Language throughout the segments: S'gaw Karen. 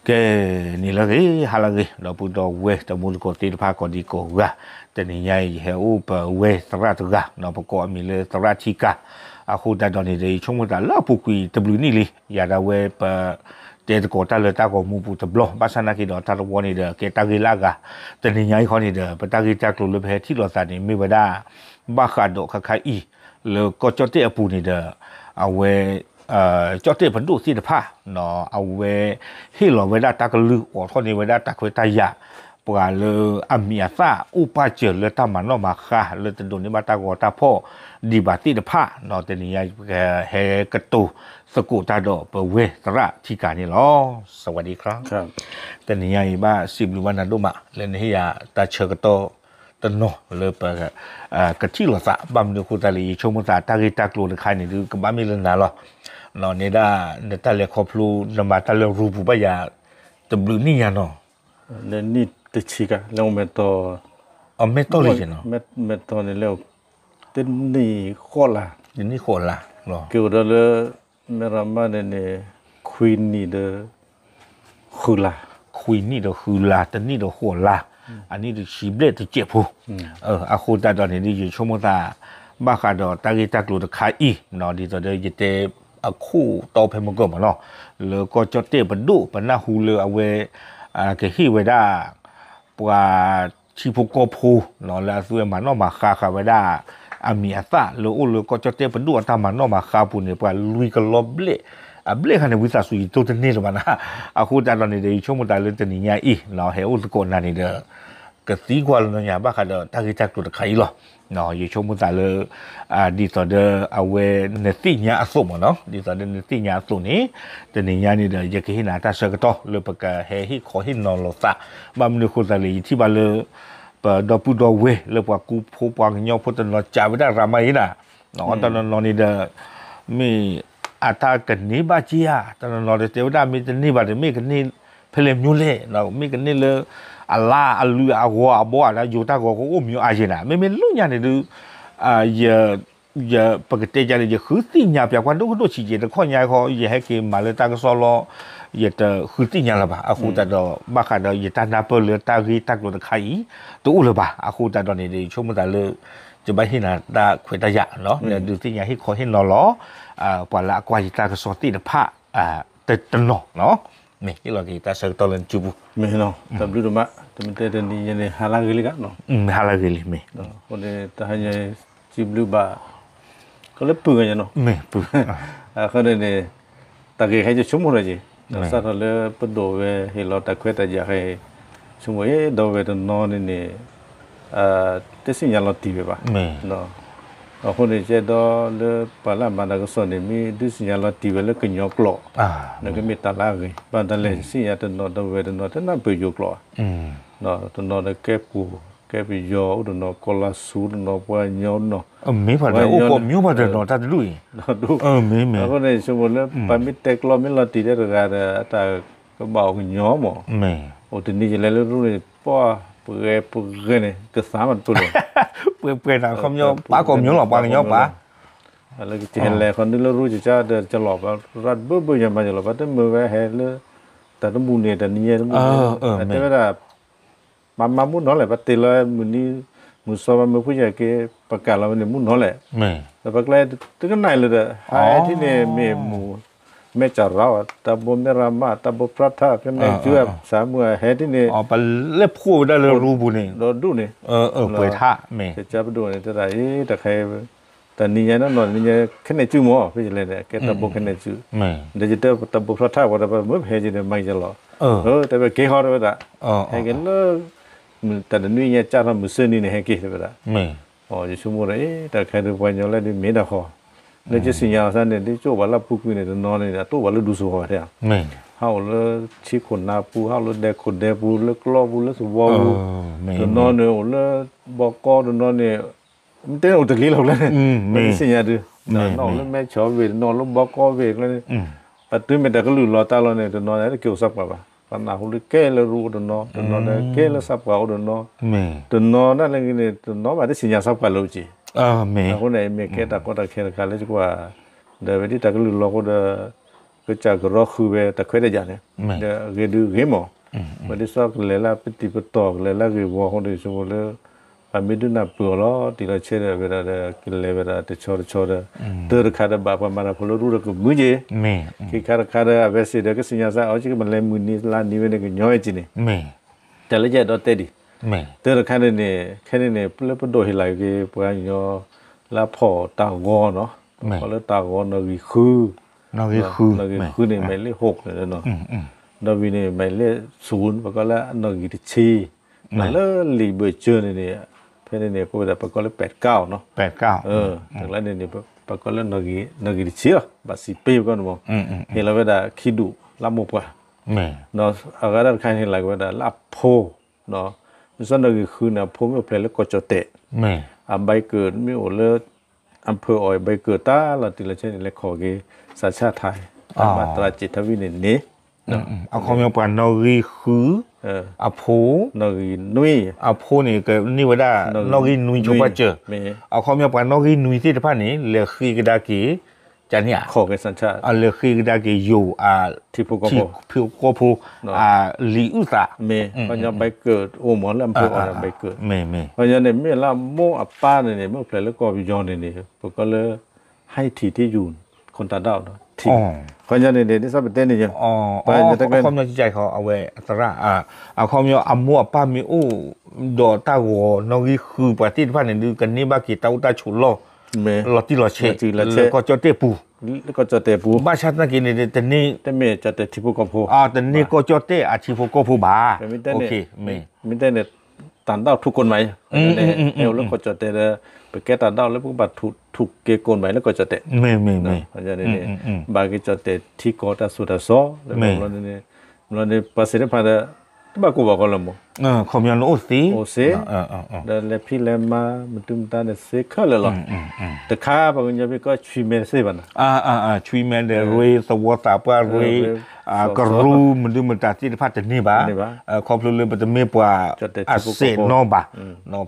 ကဲ, နံၤလၢအဂ့ၤ ဟါလၢအဂ့ၤ ဒီပုၢ်ဒီဝဲၢ်တံၤသကိးသ့ၣ်တဖၣ်ကိးဒံကိးဂၤ, တနံၤညါအံၤ ယဟဲအိၣ်ပဝဲသရၣ်တဂၤ ပကိးအမံၤလၢသရၣ်ထံကၤ, အဃိသတးဒီးန့ၣ်ဒီး ယဆိကမိၣ်သးလၢအပူၤကွံာ်တဘျုးနံၣ်လံ, ယၤဒၣ်ဝဲပ တဲသကိးတၢ်လၢတၢ်ဂီၤမူပူၤတဘျီ, ဘၣ်ဆၣ်နာ်က့ဒီးတၢ်တဝီန့ၣ်ဒီး ကဲတၢ်ဂ့ၢ်လၢအဂၤ, တနံၤညါအံၤခီန့ၣ်ဒီး ပတၢ်ဂ့ၢ်တၢ်ကျိၤလၢပဟဲထံၣ်လိာ်သးန့ၣ် မ့ၢ်ဝဲဒၣ် ဘၣ်ဃးဒီးခါခါအံၤ လၢကီၢ်ကၠီၣ်တဲၣ်အပူၤန့ၣ်ဒီး အဝဲ ကၠီၣ်တဲၣ်ပဒိၣ်သ့ၣ်တဖၣ် အဝဲ ဟ့ၣ်လီၤဝဲဒၣ်တၢ်ကလုၢ် အိးထီၣ်န့ၢ်ဝဲဒၣ်တၢ်ခွဲးတၢ်ယာ် ပှၤလၢအမံၤအသၣ်အိၣ်ပာ်စၢၤလၢတၢ်မၤနီၣ်မၤဃါ လၢတဒိးန့ၢ်ဘၣ်တၢ်ဂီၤတၢ်ဖီၣ်ဒံးဘၣ်သ့ၣ်တဖၣ်, တနံၤညါအံၤ ပကဟဲကတိၤသကိးတၢ်ဒီးပဝဲသရၣ်ထံကၤန့ၣ်လီၤ. စဝးဒံၣ်ခရၣ်, တနံၤညါအံၤ ဘၣ်စံးဘျုးဘၣ်နၤဒိၣ်မး လၢနဟ့ၣ်ယၤတၢ်ဆၢကတီၢ်တနီၤလၢပ ကထံၣ်လိာ်သး, ဘၣ်မနုၤအဃိသတးလဲၣ် ယဆိကမိၣ်သးတၢ်ဂ့ၢ်တၢ်ကျိၤတခါန့ၣ်ဒုး ကဘၣ်မ့ၢ်လၢနၤလီၤ. န့ၣ်ဒၣ် နတၢ်လဲၤခီဖျိ နမၤတၢ်လၢရူပူၤဘၣ်ယၤ တဘျုးနံၣ်ညါနီၤ, လၢနံၣ်တဆံက လၢအိၣ်မဲာ်တီၤ, အမဲာ်တီၤလံနီၤ, မဲာ်တီၤန့ၣ်လၢ တနံၣ်ဃိးလါ, တနံၣ်ဃိးလါ, က့ၤအိၣ်ဒီးလၢ မဲၢ်ရမးန့ၣ်န့ၣ် ခွံနံၣ်ဒီး ဃုလါ, ခွံနံၣ်ဒီးဃုလါ တနံၣ်ဒီးဃိးလါ, အနံၣ်တဆံဘျဲၣ်တစဲးဖိ, အဃိသတးဒီးန့ၣ်ဒုး ယဆိကမိၣ်သး ဘၣ်ဃးဒီးတၢ်ဂ့ၢ်တၢ်ကျိၤတခါအံၤ ဒ်သိးဒီးယတဲအခိၣ်တီဖဲမုၢ်ကၢၢ်မးနီၤ, လၢကီၢ်ကၠီၣ်တဲၣ်ပဒိၣ် ပနၢ်ဟူလၢအဝဲ ကဟ့ၣ်ဝဲဒၣ် ပှၤထံဖိကီၢ်ဖိ လၢအသုဝဲမၤနီၣ်မၤဃါဃာ်ဝဲဒၣ် အမံၤအသၣ်လၢအိၣ်လၢကီၢ်ကၠီၣ်တဲၣ်ပဒိၣ်အတၢ်မၤနီၣ်မၤဃါပူၤန့ၣ် ပှၤလွံၢ်ကလီဘျဲၣ်, အဘျဲၣ်ဃါန့ၣ် ဝံသးစူၤယတိၢ်တန့ၢ်လၢၤဘၣ်နၤ, အဃိသတးဒီးန့ၣ်ဒီး ယဆိကမိၣ်သးလၢတနံၤညါအံၤ ဟဲအိၣ်သကိးနၤန့ၣ်ဒီး ကသံကွၢ်လၢနညါ ဘၣ်ဃးဒီးတၢ်ဂ့ၢ်တၢ်ကျိၤတခါအံၤလီၤ. ယဆိကမိၣ်သးလၢ ဒ်သိးဒီးအဝဲနသ့ၣ်ညါအသိးမးနီၤ, ဒ်သိးဒီးနသ့ၣ်ညါအသိးန့ၣ် တနံၤညါန့ၣ်ဒီး ယကဟ့ၣ်နၤတၢ်ဆၢကတီၢ်လၢပကဟဲဟ့ၣ်ခီဟ့ၣ်နီၤလိာ်သး, ဘၣ်မနုၤအဃိသတးလဲၣ် ယထံၣ်ဘၣ်လၢ ပဒီပုၢ်ဒီဝဲၢ်လၢပှၤကူဖိပှၤကညီဖိတနီၤ ကးဝဲဒၣ်ရၤမါအံၤနၤ, တနီၤနီၤန့ၣ်ဒီး မ့ၢ်အတၢ်ကန့ၢ်ဘၣ်က့ဧါ, တနီၤနီၤဒီးတဲဝဲဒၣ် မ့ၢ်တန့ၢ်ဘၣ်ဒီး မ့ၢ်ကန့ၢ်ဖဲလဲၣ်မ့ၢ်လဲၣ်, မ့ၢ်ကန့ၢ်လၢ အလါအလုၢ်အဂီၤအဘီဧါ ယိၤတၢ်ဂီၤကအိၣ်မ့ၢ်အါယဲၢ်နၤ, မ့မ့ၢ်လၢညါန့ၣ်ဒုး ယ ယ ပကတဲကန့ၣ် ယဃုသ့ၣ်ညါပှၤ ပှၤဒိၣ်ကဒိၣ်ဆံးကဲ တခီညါခီ ယဟဲက့ၤမၤလၢတၢ်ကစီၣ်လီၤ, ယတဃုသ့ၣ်ညါလၢၤဘၣ်. အဃိသတးဒီး ဘၣ်ဃးဒီးယတၢ်နၢ်ပၢၢ်လၢတၢ်ဂ့ၢ်တၢ်ကျိၤတခါအံၤ တအိၣ်လၢၤဘၣ်. အဃိသတးဒီးန့ၣ်ဒီး ယဆိကမိၣ်သးလၢ ယဘၣ်ဟ့ၣ်နၤတၢ်ခွဲးတၢ်ယာ် ဒုးသ့ၣ်ညါဟ့ၣ်ခီဟ့ၣ်နီၤလီၤ ပှၤလၢအကွၢ်ယတၢ်ကစီၣ်သ့ၣ်တဖၣ် တနီၤ, မ့ၢ်ဟ့ၣ်လီၤက့ၤတၢ်ဆၢကတီၢ်လၢနစုပူၤ, မ့ၢ်နီၤ တၢ်ဘျုးဒိၣ်မး, တမ့ၢ်တဲတနံၤညါန့ၣ် ဟါလၢအဂ့ၤလံဂၤနီၤ, ဟါလၢအဂ့ၤလံမ့ၢ်, အဃိန့ၣ် တဟါညါ စံးဘျုးဘၣ် ကလၢပုၢ်ဂၤညါနီၤ, မ့ၢ်ပုၢ်, အဃိန့ၣ်န့ၣ် တၢ်ဂ့ၢ်ခဲအံၤယဆိကမိၣ်ထီၣ်က့ၤ, စးထီၣ်လၢပဒိၣ်ဝဲဟ့ၣ်လီၤတၢ်ခွဲးတၢ်ယာ်ခဲအံၤ, ဆိကမိၣ် အဲၣ်ဒိးဝဲတနီၤန့ၣ်န့ၣ် တသ့ၣ်ညါလီၤတံၢ်ဝဲဘၣ်, အဃိန့ၣ် ယအဲၣ်ဒိးလၢပှၤလၢအမၤတၢ်ကစီၣ်န့ၣ် မ့ၢ်ဒုးသ့ၣ်ညါလီၤတံၢ်ဝဲလၢကညီကျိာ်, နကမ့ၢ်တၢ်လၢအဂ့ၤ, ဘၣ်တၢ်လဲၣ် သ့ၣ်ညါတနီၤတဝဲတနီၤ တနၢ်ပၢၢ်ယိၤကျိာ်, တနီၤဒီးကဲပူၤ ကဲပယီၤအိၣ်တနီၤ ကီၢ်လါဆူတနီၤ ပှၤကညီတနီၤ, မ့ၢ်ပှၤတနီၤ အိၣ်ကိးမံၤပှၤတနီၤ တၢ်တဒူၣ်အံၤ, အဃိန့ၣ် ယဆိကမိၣ်လၢ ပှၤမ့ၢ်တဲကျီမ့ၢ်လီၤတံၢ်တဲတဂၤဒီး အတၢ်ကဘၣ်အိၣ်ကညီမး, အိၣ်တနံၤယလဲၤလၢရူန့ၣ် ပှၤပှဲၤပှဲၤန့ၣ် ကသးမးတပူၤလီၤ, ပှဲၤပှဲၤနၤ ခီပညီ ပှၤကိးမံၤလီၤ ပှၤကညီပှၤ လၢကဟဲလဲၤခီနုာ်လၢရူကကါဒီး ကလီၤ ပှၤရၣ်ဘၢဘၢယၤမၤယလီၤ ပှၤတမုာ်ဝဲဟဲလၢ တၢ်တမူန့ၣ် တနံၤညါတမူန့ၣ် တဲဝဲဒၣ် ပှၤမၤမူနီၤလဲၣ် ပှၤတ့လီၤမုၢ်နံၤ မုၢ်စီၤပှၤမၢဖိယၤက့ၤ ပကးလီၤဝဲန့ၣ်မူနီၤလဲၣ်, ဒီးပှၤကျဲတကနၣ်လၢၤဒီး ဟဲထံၣ်န့ၣ်မ့ၢ်မူ မဲၢ်ကၠၣ်ရၣ် တၢ်ဘိမဲၢ်ရမး တၢ်ဘိဖြါထၣ် ကနဲၣ်စုစၢ်မုၢ်ဟဲထံၣ်န့ၣ် ပလဲၤဖှိၣ်ဝဲဒၣ်လၢရူပူၤန့ၣ် ဒီးဒူၣ်န့ၣ် ပှဲၤထးမ့ၢ် ကစၢ်ပဒိၣ်န့ၣ် တဲဒၣ်အံၤ တၢ်ခဲ တနံၤညါနီၤနီၤ တနံၤညါ ခဲနဲၣ်စုမ့ၢ် ဖဲယလဲၤန့ၣ် ကဲတၢ်ဘိခဲနဲၣ်စု, ဒီးယတဲတၢ်ဘိဖြါထၣ်ဝဲဒီး ပမ့ၢ်ပဟဲက့ၤန့ၣ် မၤက့ၤလီၤ, တဲဝဲက့ၤဃီတဲဝဲဒၣ်, ဟဲက့ၤလၢ တၢ်တနွံညါ ကၢ်ထီၣ်မုၢ်ဆ့ၣ်နံၤန့ၣ် ဟဲက့ၤတဲဝဲဒၣ်, ယဆိကမိၣ်ဒီး တၢ်ခဲဒုးပှၤကညီလဲၣ်ဒုးမ့ၢ်တၢ်ဃီ, လၢကစံၣ်ညီၣ်သးန့ၣ် ဒ်ကၠိဘၣ်လၢပူၤကွံာ်န့ၣ် တနီၤန့ၣ် အတိၣ်ဘၣ်လၢဒူစိၤဃီၤဝဲတဲ, ဟးအိၣ်လၢထံခိၣ်နၢ်ပူၤ ဟးအိၣ်လၢဒဲခိၣ်ဒဲပူၤ လၢကျီပူၤ လၢသဝီပူၤ, တနီၤန့ၣ်အိၣ်လၢ ဘီကီ တနီၤန့ၣ် မ့ၢ်တဲအိၣ်တလ့လီၤလဲၣ်, မ့ၢ်စံၣ်ညီၣ်ဒုး, တနီၤအိၣ်လၢမဲၢ်ဆီးဝ့ၢ် တနီၤအိၣ်လၢဘီကီဝ့ၢ်ကျဲန့ၣ်, ပတုၤမ့ၢ်တၢ်ကလုၢ်လီၤတၢ်လီၤန့ၣ် တနီၤန့ၣ် တက့ၤအိၣ်စၢ်ပှၤဘၣ် ပှၤနၢ်ဟူလၢကဲလၢရူအိၣ်တနီၤ, တနီၤဒီးကဲလၢသးပှၢ်အိၣ်တနီၤ, တနီၤဒၣ်လဲာ်ဂ့ၤန့ၣ် တနီၤဘၣ်တသ့ၣ်ညါသးပှၢ်လၢအအိၣ်က့ၤ. အဃိန့ၣ် မ့ၢ်ကဲတၢ်ကီတၢ်ခဲတခါလၢယကွၢ်, ဒီးဝဲဒ်တၢ်ကလုၢ်လီၤအဃိဒီး ကစၢ်ကရီဃုာ်ဝဲတၢ်ခွဲးတၢ်ယာ်န့ၣ်, ဒီးအဂ့ၤဒုးဂ့ၤမး, ဝဲဒ်သိးကလဲၤလၢပတံၤပတီၢ် ကလဲၤလၢအဂ့ၢ်ဝီအဃိန့ၣ် ဆိမိၣ်လၢ ပှၤမ့ၢ်ဒုးနၢ်ပၢၢ်အီၤလီၤတံၢ်လီၤဆဲးဒီး အဝဲဒၣ်ဒီးကလဲၤဝဲဒၣ်တဆီတဆီဒီး, တၢတခါဒီးဘၣ်ပှၤမၤတၢ်ဖိလၢရူဒီးကမုာ်က့ၤ, ခံခါတခါဒီးအဝဲသ့ၣ်ဒီးကသ့ၣ်ညါစ့ၢ် အီၤကမၤလဲၤမုၢ်နံၤလါနံၤဝဲန့ၣ်ကညီဝဲက့ၤန့ၣ်, တၢ်လၢယအဲၣ်ဒိးတဲဒံး, တၢတခါန့ၣ်န့ၣ် ခဲန့ၣ်န့ၣ် လၢပဒိၣ်ဟ့ၣ်လီၤက့ၤပှၤကညီ လၢအဖီၣ်တၢ်ဂီၤနီၤ, ပကိးလၢတၢ်ဂီၤနီၣ်ဂံၢ်ဃု, နီၣ်ဂံၢ်ဃုန့ၣ် မ့ၢ်လ့ၣ်ဟိးန့ၣ်, နီၣ်ဂံၢ်န့ၣ် မ့ၢ်လ့ၣ်ဆူၣ် ပကိးလၢနီၣ်ဂံၢ်တဆံ, လၢလံာ်ဘၢၣ်စၢၤန့ၣ်န့ၣ်, ဖဲန့ၣ်န့ၣ် ကိးဝဲဒၣ်ပကိးလၢပဲးကၢ်နီၤ, တၢ်လၢန့ၣ်န့ၣ် ပကိးလၢနီၣ်ဂံၢ်တဆံလီၤ ဘၣ်စံးပ့ၤပကိးန့ၣ်မး, ဟ့ၣ်လီၤဝဲဒၣ်ခံဒူၣ်လၢမိၢ်ပှၢ်, ဒီးအဂၤဒၣ်တခါန့ၣ် ဟ့ၣ်လီၤက့ၤဝဲဒၣ်လၢအဖိ, ဒ်သိးနီၣ်ဂံၢ်ဃုန့ၣ် အဖိမ့ၢ်အိၣ်ဖျဲၣ်လၢကီၢ်ကၠီၣ်တဲၣ်, အဘဲကၢၣ်မ့ၢ်အိၣ်လၢ အဖၢၣ်အီၤ ဘဲကၢၣ်တၢ်လီၤတံၢ်လီၤဆဲးန့ၣ် လဲၤခိးက့ၤ စးဆၢထၢၣ် တၢ်မၤတရၢ်စံးထီၣ်ဝံၤန့ၣ်န့ၣ်, အခီပညီပှၤနီၣ်ဂံၢ်ဃု အဖိ, နီၣ်ဂံၢ်နွံ, အဖိန့ၣ်ကန့ၢ်ဝဲဒၣ်နီၣ်ဂံၢ်နွံဆိပာ်စၢၤ, အခီပညီပှၤနီၣ်ဂံၢ်နွံသ့ၣ်တဖၣ်န့ၣ် လဲၤဃ့ကဒါက့ၤ ကန့ၣ်ဧါ, လဲၤဃ့ကဒါက့ၤယိၤအ ထံဖိကီၢ်ဖိ, အလံာ်အုၣ်သး, မ့ၢ်ခီပညီဘဲကၢၣ်အိၣ်မးလၢအဖၢၣ်အီၤန့ၣ် ဘဲကၢၣ်, မ့ၢ်မ့ၢ်, ခီပညီန့ၣ် မ့ၢ်လၢမိၢ်အပၢ်န့ၣ်န့ၣ် မ့ၢ်အိၣ်ဖျဲၣ်လၢကီၢ်ပယီၤန့ၣ်န့ၣ် ပကိးလၢ ဟဲထံၣ်တ့ၢ်ယူၢ် ခိၣ်တၢ်ဒၣ်အီၤဒီးထံၣ်, ခီပညီန့ၣ်န့ၣ် ဒ်သိးပတဲန့ၣ်ယ အခီပညီကကဲခီ အဝဲအသရၣ်, အခီပညီအမိၢ်အပၢ်မ့ၢ်အိၣ် ဒီးတၢ်ဂီၤနီၣ်ဂံၢ်ဃုပှၤသ့ၣ်တဖၣ်န့ၣ်ဒုး ကန့ၢ်ဘၣ်က့ၤတၢ်အိၣ်တၢ်ဆိးလီၢ် လီၤတံၢ်လီၤဆဲး လၢကီၢ်ကၠီၣ်တဲၣ်ပူၤ, ကီၢ်ကၠီၣ်တဲၣ်ပူၤ, ဘၣ်ဆၣ်သနာ်က့န့ၣ် တန့ၢ် တမ့ၢ်ကၠီၣ်တဲၣ်ထံဖိကီၢ်ဖိ, တန့ၢ်ကီၢ်ကၠီၣ်တဲၣ်အထံဖိကီၢ်ဖိဘၣ်, မ့ၢ်တဲန့ၣ် တၢ်ဒၣ်ထူကိၣ်မး, ဟဲအိၣ်လၢကီၢ်ကၠီၣ်တဲၣ်ဒီး ပကဲတၢ်ဒၣ်လၢပကဘၣ်ထူးက့ၤကိၣ်မးလၢကီၢ်ကၠီၣ်တဲၣ်, မ့ၢ်မ့ၢ်မ့ၢ်, ဘၣ်က့ၤကၠီၣ်တဲၣ်ထံကီၢ်တၢ်သိၣ်တၢ်သီ, မ့ၢ်န့ၣ် ပှၤသ့ၣ်တဖၣ်ဒီး တဘၣ်ကိၢ်ဘၣ်ဂီၤလၢမး, ခီပညီန့ၣ်အိၣ်သ့, အိၣ်သ့, ဒီးလဲၤဖံးလဲၤမၤ မတုၤမတၤန့ၣ်သ့ခဲလၢာ်လီၤ, တခါပှၤကညီဖဲကီၢ်ဆွံမဲတသ့ဘၣ်န့ၣ်, ဆွံမဲဒီးရ့ သဝီသးပှၢ်ရ့ ကရူၢ် မဒုမတၤသ့ၣ်တဖၣ်တန့ၢ်ဘၣ်, ခီဖျိလၢပတမ့ၢ်ပှၤအစဲးနီဘၣ်,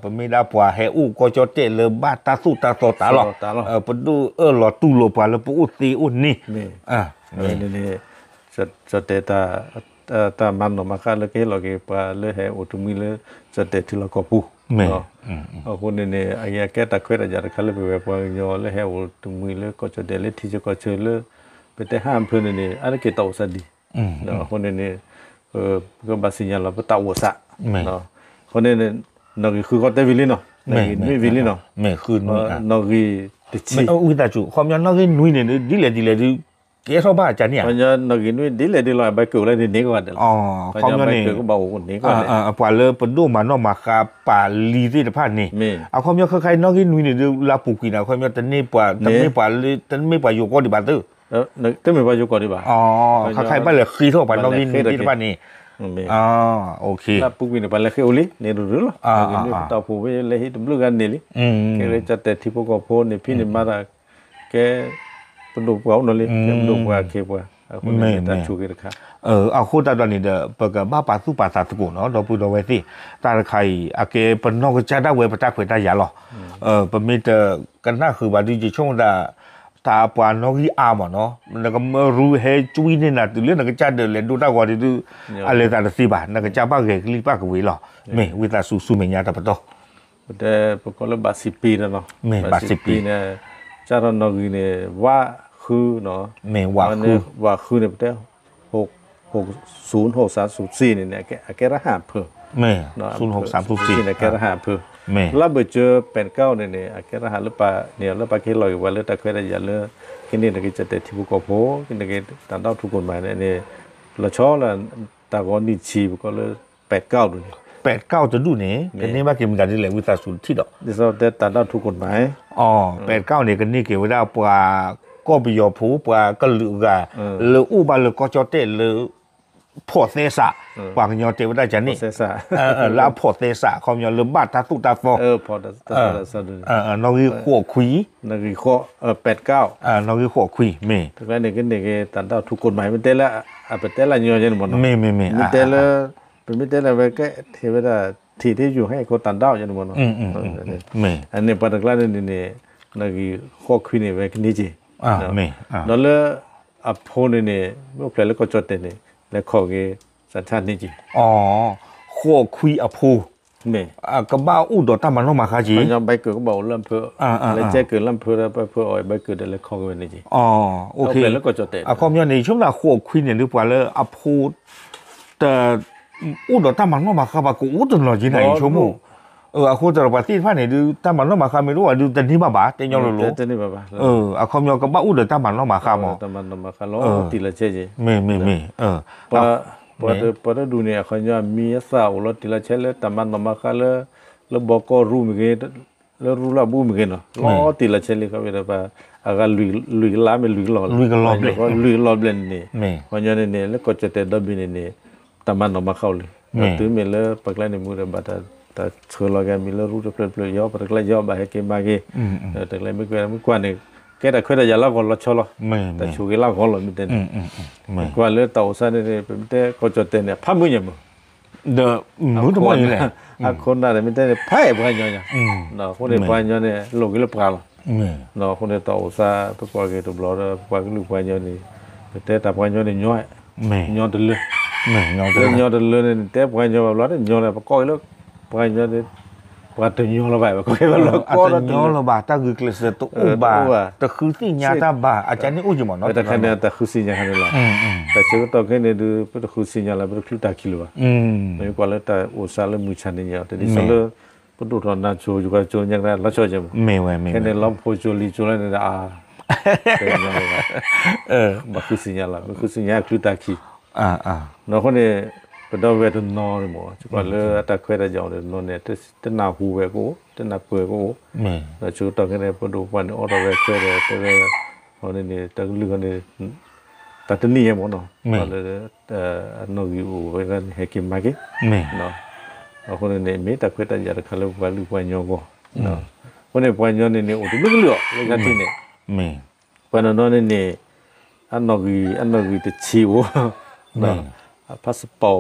ပမ့ၢ်ဒၣ်ပှၤဟဲအိၣ်ကီၢ်ကၠီၣ်တဲၣ်လၢဘၣ်တၢ်သိၣ်တၢ်သီတၢ်လီၤ, ပဒိၣ်အၢၣ်လီၤတူၢ်လိာ်ပှၤလၢပအိၣ်သ့အိၣ်န့ၣ်, မ့ၢ်န့ၣ် ကၠီၣ်တဲၣ် တၢ်မၤနီၣ်မၤဃါလၢကဟ့ၣ်လီၤက့ၤပှၤလၢဟဲအိၣ်တမှံလၢ ကၠီၣ်တဲၣ်ထံလီၢ်ကီၢ်ပူၤ, အဃိန့ၣ်န့ၣ် အကဲတၢ်ခွဲးတၢ်ယာ်တခါလၢပဝဲပှၤကညီလၢဟဲအိၣ်တမှံလၢကီၢ်ကၠီၣ်တဲၣ်လၢထံဆၢကီၢ်ဆၢလၢ ပတဲဟးဖၢန့ၣ်န့ၣ် အါတက့ၢ်တၢ်အိၣ်သးဒ်, အဃိန့ၣ်န့ၣ် ပကဘၣ်သ့ၣ်ညါလီၤပတၢ်အိၣ်သး, အဃိန့ၣ် နီၣ်ဂံၢ်ဃုဃီတဲဝံၤလံနီၤ, နီၣ်ဂံၢ်နွံဝံၤလံနီၤ, နီၣ်ဂံၢ်တဆံ, ဝံသးစူၤ ခီပညီနီၣ်ဂံၢ်နွံန့ၣ် ဒ်လဲၣ်ဒ်လဲၣ်ဒုး ကဲထီၣ်ဘၣ်ကန့ၣ်ဧါ, နီၣ်ဂံၢ်နွံဒ်လဲၣ်ဒ်လဲၣ် ဘဲကၢၣ်လၢန့ၣ်န့ၢ်ကီးဂၤဒဲးလီၤ, ခီပညီန့ၣ် ကဘၣ်အိၣ်န့ၢ်ကီးဂၤဒဲး, ပှၤလၢပဒိၣ်မၤနီၣ်မၤဃါပာ်လံသ့ၣ်တဖၣ်န့ၣ်, အခီပညီခဲခါအံၤနီၣ်ဂံၢ်နွံန့ၣ်ဒုး လၢပူၤကွံာ်န့ၣ် အခီပညီတမ့ၢ်ပှၤ တမ့ၢ်ပှၤလၢ တမ့ၢ်ပှၤယိၤကီၢ်ဒံးဘၣ်သ့ၣ် တမ့ၢ်ပှၤယိၤကီၢ်ဒံးဘၣ်, ခါခါအံၤဘၣ်လဲၤဃ့ထီၣ်ပှၤနီၣ်ဂံၢ်နွံသ့ၣ်တဖၣ်န့ၣ်, လၢပူၤကွံာ်န့ၣ် ပှၤလဲၤဃ့အိၣ်လံ န့ၣ်တဒုလီၤ, ပတၢ်အိၣ်ဖှိၣ်ဝဲလဲၤဟံးတဘျုးဂၤန့ၣ်လံ, ကဲလၢကၠီၣ်တဲၣ်ထံဖိကီၢ်ဖိန့ၣ် ဖဲန့ၣ်မၤတၢ် ကဲ ပဒိၣ်ပှၤအိၣ်နီၤလံ ကဲပဒိၣ်ပှၤခ့ပှၤ, အဃိန့ၣ်တၢ်ဆိၣ်ဂ့ၤတခါ, အဃိသတးဒီးန့ၣ်ဒီး ပကဘၣ်ပာ်သူၣ်ပာ်သးသကိးနီၤ ဒီပုၢ်ဒီဝဲၢ်သ့ၣ်, တၢ်တခါအံၤ အကဲပနီၢ်ကစၢ်ဒၣ်ဝဲပတၢ်ခွဲးတၢ်ယာ်လီၤ, ပမ့ၢ်တကနၣ်ဃုာ်ဘၣ်ဒုး ယဆိကမိၣ်သး တၢ်ပှၤနီၣ်ဂံၢ်အါမးနီၤ နကမၢရူဟဲကွံန့ၢ်နၤတုၤလၢနကစၢ်ဒၢးလဲၤဒိတၢ်ဂီၤဒုး အလဲၤသးတသ့ဘၣ် နကစၢ်ဘၣ်ဂဲၤကလံၢ်ဘၣ်ကဝ့ၤလီၤ, မ့ၢ်ဝံသးစူၤဆူမဲာ်ညါတပတီၢ် ပတဲပကိးလၢဘၣ်စံးပ့ၤဒီးနီၤ, မ့ၢ်ဘၣ်စံးပ့ၤန့ၣ် စးထီၣ်နီၣ်ဂံၢ်န့ၣ် ဝးဃုနီၤ, မ့ၢ်ဝးဃု, ဝးဃုန့ၣ် ပတဲ ဟိၣ်ဆူၣ်ဟိၣ်စးဆူၣ်စ့န့ၣ်န့ၣ် အကဲရဟၣ်ဖၢၣ်, မ့ၢ်ဆူၣ်ဟိၣ်စးဆူၣ်စ့န့ၣ် အကဲရဟၣ်ဖၢၣ်, လၢဘၢၣ်စၢၤပဲးကီၢ်န့ၣ်န့ၣ် အကဲရဟၣ်လၢပာ်န့ၣ် လၢပာ်ကဟ့ၣ်လီၤက့ၤပှၤလၢတၢ်ခွဲးတၢ်ယာ်လၢ ကန့ၢ်နက့ၤကၠီၣ်တဲၣ်ထံဖိကီၢ်ဖိ ကန့ၢ်နက့ၤတၢ်ဒၣ်ထူကိၣ်မးန့ၣ်န့ၣ် လီၤဆီလၢ တၢ်ဂီၤနံၣ်ဆံ ပကိးလၢ ပဲးကီၢ်ဒ်န့ၣ်, ပဲးကီၢ်တဒူၣ်န့ၣ် ကန့ၢ်ဘၣ်က့ၤမတၤဒ်လဲၣ် ဝံသးစူၤထံၣ်ဒီး, ဒ်သိးတဲတၢ်ဒၣ်ထူကိၣ်မး, အ ပဲးကီၢ်န့ၣ် ကန့ၢ်က့ၤဝဲဒၣ်ပှၤကီၢ်ပယီၤဖိ ပှၤကလုာ်အဂၤ လၢအိၣ်ဘၣ်လၢကီၢ်ကၠီၣ်တဲၣ်လၢ ဖီၣ်သဲစး, ပှၤကညီတဲဝဲဒၣ်ကန့ၣ်, လၢအဖီၣ်သဲစး အခီပညီလၢဘၣ်တၢ်သိၣ်တၢ်သီ, နီၣ်ဂံၢ်ဃိးခွံ, နီၣ်ဂံၢ်ဃိးခွံ, မ့ၢ်, တၢ်န့ၣ်ကန့ၢ်က့ၤတၢ်ဒၣ်ထူကိၣ်မး မ့ၢ်တဲလၢ အပတဲလၢညီယဲန့ၣ်မ့ၢ်နီၤ, မ့ၢ်မ့ၢ်မ့ၢ်, မ့ၢ်တဲလၢ, ပမ့ၢ်တဲလၢဝဲကဲထဲဝဲဒၣ် ထံၣ်ထံၣ်ယိၤဟဲခိၣ်တၢ်ဒၣ်ယဲန့ၣ်မ့ၢ်နီၤ, အန့ၣ်ပှၤတကျါန့ၣ်န့ၣ်, နီၣ်ဂံၢ်ဃိးခွံန့ၣ် ဝဲကန့ၢ်က့ၤ, ဒီးလၢ အဖိန့ၣ်န့ၣ် မ့ၢ်အိၣ်ဖျဲၣ်လၢကီၢ်ကၠီၣ်တဲာ်န့ၣ် လဲၤခီၣ်က့ၤ စးထါန့ၢ်က့ၤ, ဃိးခွံအဖိ, မ့ၢ်, ကဘၣ်အိၣ်ဒီးတၢ်မၤနီၣ်မၤဃါက့ၤ, ဘဲကၢၣ်ကဘၣ်အိၣ်လၢဖၢ, လဲၤကဲကၢၣ်လၢဖၢဒီး ပၢဖၢအီၤဘဲကၢၣ်ဒီးလဲၤခီၣ်က့ၤဝဲန့ၣ်က့ၤ, အခီပညီန့ၣ် ဆိကမိၣ်ဃိးခွံန့ၣ် ဒုးပှၤလၢအဖိ တ အိၣ်ဒီးတၢ်မၤနီၣ်မၤဃါဘၣ် ကအိၣ်တနီၤက့ၤနၤအံၤဆိကမိၣ်, အဃိသတးဒီးပှၤသ့ၣ်တဖၣ်န့ၣ်ဒုး တၢ်မၤနီၣ်မၤဃါမ့ၢ်တအိၣ်ဘၣ်ဒုး တန့ၢ်ဘၣ်ဘၣ် တဲညီလိၤလိၤ, အခီပညီကဘၣ်အိၣ်ဒီးတၢ်မၤနီၣ်မၤဃါမး, မ့ၢ်မ့ၢ်မ့ၢ်, ပှၤတဒူၣ်န့ၣ် အခီပညီအမံၤအသၣ်အိၣ်လီၤတံၢ်လီၤဆဲးလၢတၢ်မၤနီၣ်မၤဃါလၢ, လၢဘီကီၢ်ရူၢ်မ့ၢ်ဂ့ၤ, လၢရူၢ်လၢအဘူးမ့ၢ်ဂ့ၤနီၤ လီၤတံၢ်လီၤဆဲးလံခီဖျိဒီးပှၤ, အဂၤလွံၢ်ကလးမ့ၢ်လွံၢ်ကလီၢ်, လွံၢ်ကလီၢ်ဘျဲၣ်န့ၣ်န့ၣ်, အခီပညီန့ၣ်န့ၣ် လၢကီၢ်ကၠီၣ်တဲာ်ဒီဘ့ၣ်န့ၣ်န့ၣ်, တၢ်မၤနီၣ်မၤဃါအိၣ်လံ, တုၤမ့ၢ်လၢပှၤကျါန့ၣ်မူဒီးဘၣ်တၢ်, တၢ်ဆှၢလီၤက့ၤမံၤလၢရူၢ်တဖျၢၣ်တဖျၢၣ် ယီၤပှၤတကျါယီၤဘၣ်ဟဲက့ၤမၤက့ၤ, တကျါမ့ၢ်ကွၢ်မ့ၢ်ကွၢ်န့ၣ်, ကဲတၢ်ခွဲးတၢ်ယာ်လၢအဂီၢ်လီၤဆီလီၤ, တၢ်ဆိၣ်ဂ့ၤလၢအဂီၢ်လီၤမ့ၢ်တဲန့ၣ်, မ့ၢ်ကွၢ်လၢတၢ်အိၣ်စါန့ၣ် ပမ့ၢ်တဲကီၢ်ကၠီၣ်တဲာ်န့ၣ် ဖးမုၢ်ညါမး ဒီးမုၢ်တမီၢ်န့ၣ်လဲၣ်, အခိၣ်နၢ်န့ၣ် မ့ၢ်တဲန့ၣ် ဖးအဲၣ်ပှၤကညီညါ, အဃိန့ၣ် ပှၤကညီန့ၣ် လိၣ်က့ၤလၢပှၤလီၤ, အဃိန့ၣ် တၢ်အိၣ်စါ ပကွၢ်က့ၤတဘျီဒီး ပှၤကလုာ်ပှၤကညီန့ၣ်, ပတဲတၢ်ပှၤကညီန့ၣ်ညီ, ညီတလၢ, လၢညီတလၢန့ၣ် တဲပှၤကညီဘၣ်ဘျီ တညီလၢ ပကိးက့ၤလၢ, ပှၤကညီန့ၣ်, ပှၤတညီလၢၤဘၣ် ပကိးက့ၤဘၣ်ဘျီ တညီလၢၤဘၣ် တၢ်ဂုာ်ကျဲးစၢးတအိၣ်ဘၣ်, တဃုသ့ၣ်ညါတၢ်ဘၣ် အကန့ၣ်အိၣ်က့ၤမးနီၤ, တခါန့ၣ် တၢ်ဃုသ့ၣ်ညါခါန့ၣ်လီၤ, တၢ်ဆၢကတီၢ်ခဲအံၤန့ၣ်ဒုး ပတဃုသ့ၣ်ညါလၢၤ ပတချုးတၢ်ခံလၢၤဘၣ်, မ့ၢ်ကွၢ်လၢတၢ်အိၣ်စါလၢမုၢ်ဆါန့ၣ်ညါ တဒ်သိးလၢ, ပဒိၣ်ထီၣ်နါစိၤ ယွၤကိၤညါကဒါလီၤဆီက့ၤမး, ခဲန့ၣ် လီၤဖိစိၤလံၤစိၤလၢန့ၣ်ဒီး အါ, ဘၣ်ဃုသ့ၣ်ညါလီၤ ပဃုသ့ၣ်ညါချုးတၢ်ခံ, အဃိန့ၣ်, ပဒီပုၢ်ဝဲၢ်တနီၤန့ၣ်မး ကွၢ်လၢအတၢ်ခွဲးတၢ်ယာ်အိၣ်တနီၤန့ၣ် တနၢ်ဟူဝဲကအိၣ် တနၢ်ပၢၢ်ကအိၣ်, ဒီးဆၢကတီၢ်ခဲအံၤန့ၣ် ပဒိၣ်ပှၢ်န့ၣ် အိးထီၣ်ဝဲခွဲးဒီးတဲဝဲ, အဃိန့ၣ်န့ၣ် တၢ်ကလုၢ်ဃီန့ၣ်, တၢ်တနံၣ်ညါမးနီၤ, လၢ, အနီၣ်ဂံၢ်အိၣ်ဝဲဒၣ်န့ၣ် ဟဲက့ၤမၤက့ၤ, အဃိန့ၣ်န့ၣ် မ့ၢ်တၢ်ခွဲးတၢ်ယာ်တခါလၢပှၤလုၢ်ပှၤကညီအဂီၢ်, အဃိန့ၣ် ပှၤကညီန့ၣ်န့ၣ် အိၣ်တဘျုးကလုာ်အီၤ လၢညါထံၣ်န့ၣ်, ပှၤနီၢ်နီၢ်န့ၣ်န့ၣ်, အနီၣ်ဂံၢ် အနီၣ်ဂံၢ်တဆံအိၣ်, အ passport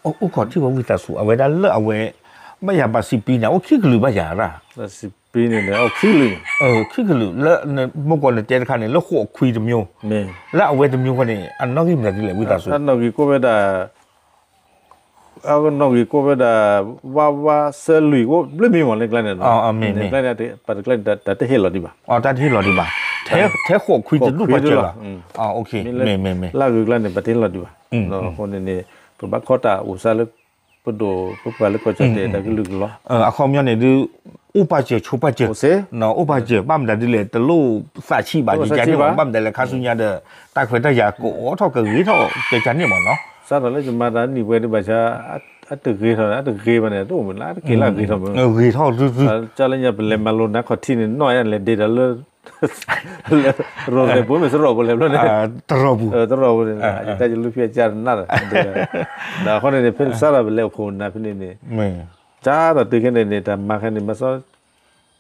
အိၣ်, အိၣ်ခိးထံၣ်ဝဲဝံသးစူၤ အဝဲဒၣ်လၢအဝဲ, ဘၣ်ယၤဘၣ်စံးပံန့ၣ် အိၣ်ခံကလုာ်ဘၣ်ယၤရၣ်, စံးပံန့ၣ်န့ၣ် အိၣ်ခံကလုာ်, ခံကလုာ် လၢ, မ့ၢ်ကွၢ်နတဲတခါန့ၣ် လၢဃိးခွံတမျိုး, လၢအဝဲတမျိုးဃီန့ၣ် အနီၣ်ဂံၢ်မနုၤဒ်လဲၣ် ဝံသးစူၤ, အနီၣ်ဂံၢ်ကိးဝဲဒၣ် အနီၣ်ဂံၢ်ကိးဝဲဒၣ် ဝါဝါစၢလွံၢ်ကိးဘျုးမံၤမး လၢကျါန့ၣ်, ကျါန့ၣ် ပှၤတကျါန့ၣ် တၢ်တဟ့ၣ်လီၤဒံးဘၣ်, တၢ်တဟ့ၣ်လီၤဒံးဘၣ်, ထဲဃိးခွံတဒူၣ်ပှၤစၢၤလီၤ, မ့ၢ်လၢဂုၤကျါန့ၣ် ပှၤတဟ့ၣ်လီၤဒံးဘၣ်, အဃိန့ၣ်န့ၣ် ပဘၣ်ခီတၢ်အိၣ်စါလၢ, ပဒိၣ်ပပှၢ်လၢကီၢ်ကၠီၣ်တဲာ်တၢ်ကလုၢ်ကလီၤ, အခီပညီန့ၣ်ဒုး, အိၣ်ပာ်စၢၤဆိပာ်စၢၤ, အိၣ်ပာ်စၢၤ ဘၣ်မတၤဒ်လဲၣ် တလိၣ်သးဆံးဘၣ် ယကန့ၣ်မး ဘၣ်မတၤလဲၣ် ခါဆူညါဒီး, တၢ်ခွဲးတၢ်ယာ်ကအိးထီၣ်ကဂ့ၤထီၣ် ကကန့ၣ်မးနီၤ, စးထီၣ်လၢယမၤတၢ်နံၣ်ပှဲၤဒံးဘၣ်ဆၣ်, အတဂ့ၤထီၣ်န့ၣ် အတဂ့ၤဘၣ်န့ၣ် တအိၣ်မုၢ်လၢ် အတက့ၤလၢအဂ့ၤထီၣ်မး, ဂ့ၤထီၣ်, ကၢ်လၢညါပလဲၤမၤလိနါခီၣ်ထံးန့ၣ် နီၢ်ယါလဲၤဒ့တၢ်လၢ လၢ, ရိၣ်ရဲၣ်ပူၤမ့ၢ်စရီၣ်ပူၤလဲၤဖျိန့ၣ်, တရီၣ်ပူၤ, တရီၣ်ပူၤန့ၣ်, ယတၢ်ယလူဖံအကၢ်တနၢ်, ဒီးအဃိန့ၣ်န့ၣ် ဖဲန့ၣ်စးထီၣ်ပလဲၤအိၣ်ခိးနၢ်ဖဲန့ၣ်န့ၣ်, စးထီၣ်တုၤခဲန့ၣ်န့ၣ် တၢ်မၤခဲန့ၣ် မၤ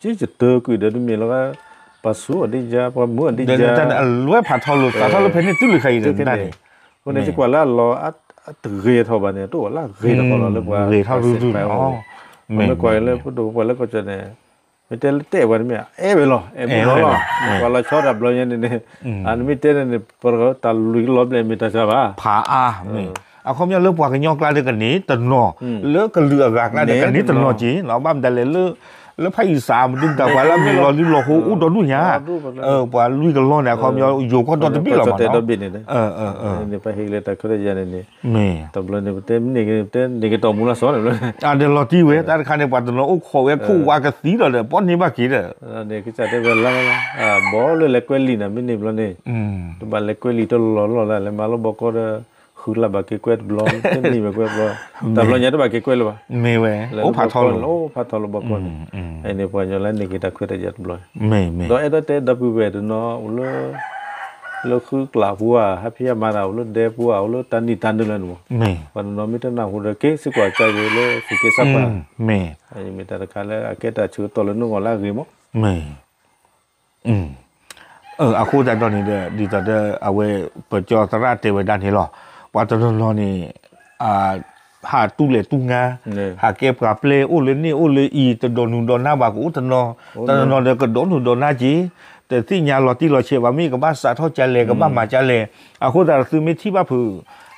စီ, ကတၢၢ်ကွံာ်ဒီးတမ့ၢ်လီၤ, ပှၤဆူၣ်အီၤဒ့ယါ ပှၤမုာ်အီၤဒ့ယါ, အလွဲဖးထီလိာ် သးထီၣ်လၢဖဲန့ၣ်တုၤလၢခဲအံၤန့ၣ်, အဃိန့ၣ် ယကွၢ်လၢအလီၤ, အတဂ့ၤထီၣ်ဘၣ်န့ၣ် တအိၣ်လၢအဂ့ၤတခီလီၤလၢပှၤ, ဂ့ၤထီၣ်ရူၢ်ရူၢ်, မ့ၢ်ကွၢ်လၢပဒိၣ်ပပှၢ်လၢကီၢ်ကၠီၣ်န့ၣ် မ့ၢ်တဲလၢတဲပှၤတမ့ၢ် အဲၣ်ဝဲလီၤ အဲၣ်မူလီၤလီၤ, ပှၤလီၤဆီတၢ်ဘျီညါန့ၣ်န့ၣ်, နမ့ၢ်တဲန့ၣ်န့ၣ် ပတၢ်လွံၢ်ကလီၤဘျဲၣ်မ့ၢ်တၢ်စှၤဘၣ်, ဖးအါမ့ၢ်, အခီပညီလၢပှၤကညီကျါဒီးကန့ၢ်တနီၤ, လၢကလုာ်အဂၤကျါဒီးကန့ၢ်တနီၤက့ၤ, ဘၣ်မတၤလဲၣ်လၢ, လၢဖးအံၤစးမနုၤမတၤ ပှၤလၢအမ့ၢ်လီၤဒုးလီၤဟိ အိၣ်ဒီဒူၣ်ညါ, ပှၤလွံၢ်ကလီၤန့ၣ် အခီပညီ ယိၤကီၢ်ဒီတဘ့ၣ်လီၤမးနီၤ, ပဟ့ၣ်လၢတၢ်ခွဲးတၢ်ယာ်န့ၣ်န့ၣ်, တဘျီန့ၣ် ပတဲမ့ၢ်န့ၢ်က့ၤ ပတဲန့ၢ်က့ၤတီၢ်မူလၢစီၤန့ၣ်ဘျီန့ၣ်, ဒီးလီၤတံၢ်ဝဲ တၢ်တခါန့ၣ် ပှၤတနီၤအိၣ်ခိးဝဲခိၣ်ဝါကသံဒီး ပီၣ်န့ၢ်ဘၣ်က့ၤဒီး, ကစၢ်တဲဝဲလၢ, ဘီလဲၤကွဲးလံာ်န့ၣ် မ့ၢ်န့ၢ်ဘျီန့ၣ်, တဘၣ်လဲၤကွဲးလံာ်တလီၢ်လီၢ်လၢ လဲၤမၤလၢဘီကီၢ်ဒီး, ဃုလၢ်ဘၣ်က့ၤကွဲးတဘျီ တန့ၢ်ဝဲကွဲးဘျီ, တၢ်ဘျီညါတဘၣ်က့ၤကွဲးလၢၤဘၣ်, မ့ၢ်ဝဲ, အိၣ်ဖးထီလိာ်ဘီကီၢ်န့ၣ်, အန့ၣ်ပှၤကညီလၢန့ၢ်က့ၤတၢ်ခွဲးတၢ်ယာ်တဘျီ, ဒီးအဲၣ်ဒိးတဲဒီပုၢ်ဝဲၢ်တနီၤအိၣ်လၢ လၢဃုကျးပူၤဧါ, ဟဲဖံးဟဲမၤတၢ်အိၣ်လၢဒဲပူၤဧါ, အိၣ်လၢတၢ်နံၣ်တၢ်နုာ်လၢန့ၣ်မး, ပှၤတနီၤမ့ၢ်တနၢ်ဟူဒီး က့ၤစ့ၢ်ကီးကါက့ၤလၢသုးက့စၢ်ပၤ, မ့ၢ်တၢ်တခါလၢအကဲတၢ်ဆၢကတီၢ်လၢနဂီၢ်လၢအဂ့ၤမး. အဃိသတးဒီးန့ၣ်ဒီး ဒ်သိးဒီး အဝဲပကၠီသရၣ်တဲဝဲဒၣ်န့ၣ်လီၤ. ပှၤတနီၤနီၤန့ၣ် ဟးတူၢ်လဲၤတူၢ်ငါ, ဟးကဲပှၤပျဲၢ် အိၣ်လၢန့ၣ်အိၣ်လၢအံၤ တဒိးနုာ်ဒိးနါဘၣ်ကအိၣ်တနီၤ, တနီၤနီၤဒီးကဒိးနုာ်ဒိးနါက့ၤ, တသ့ၣ်ညါလီၤတံၢ်လီၤဆဲးဘၣ် မ့ၢ်ကဘၣ်စးထီၣ်ကလဲၣ် ကဘၣ်မၤကလဲၣ်. အဃိသတးဒီးသုမ့ၢ်ထံၣ်ဘၣ်ဖုး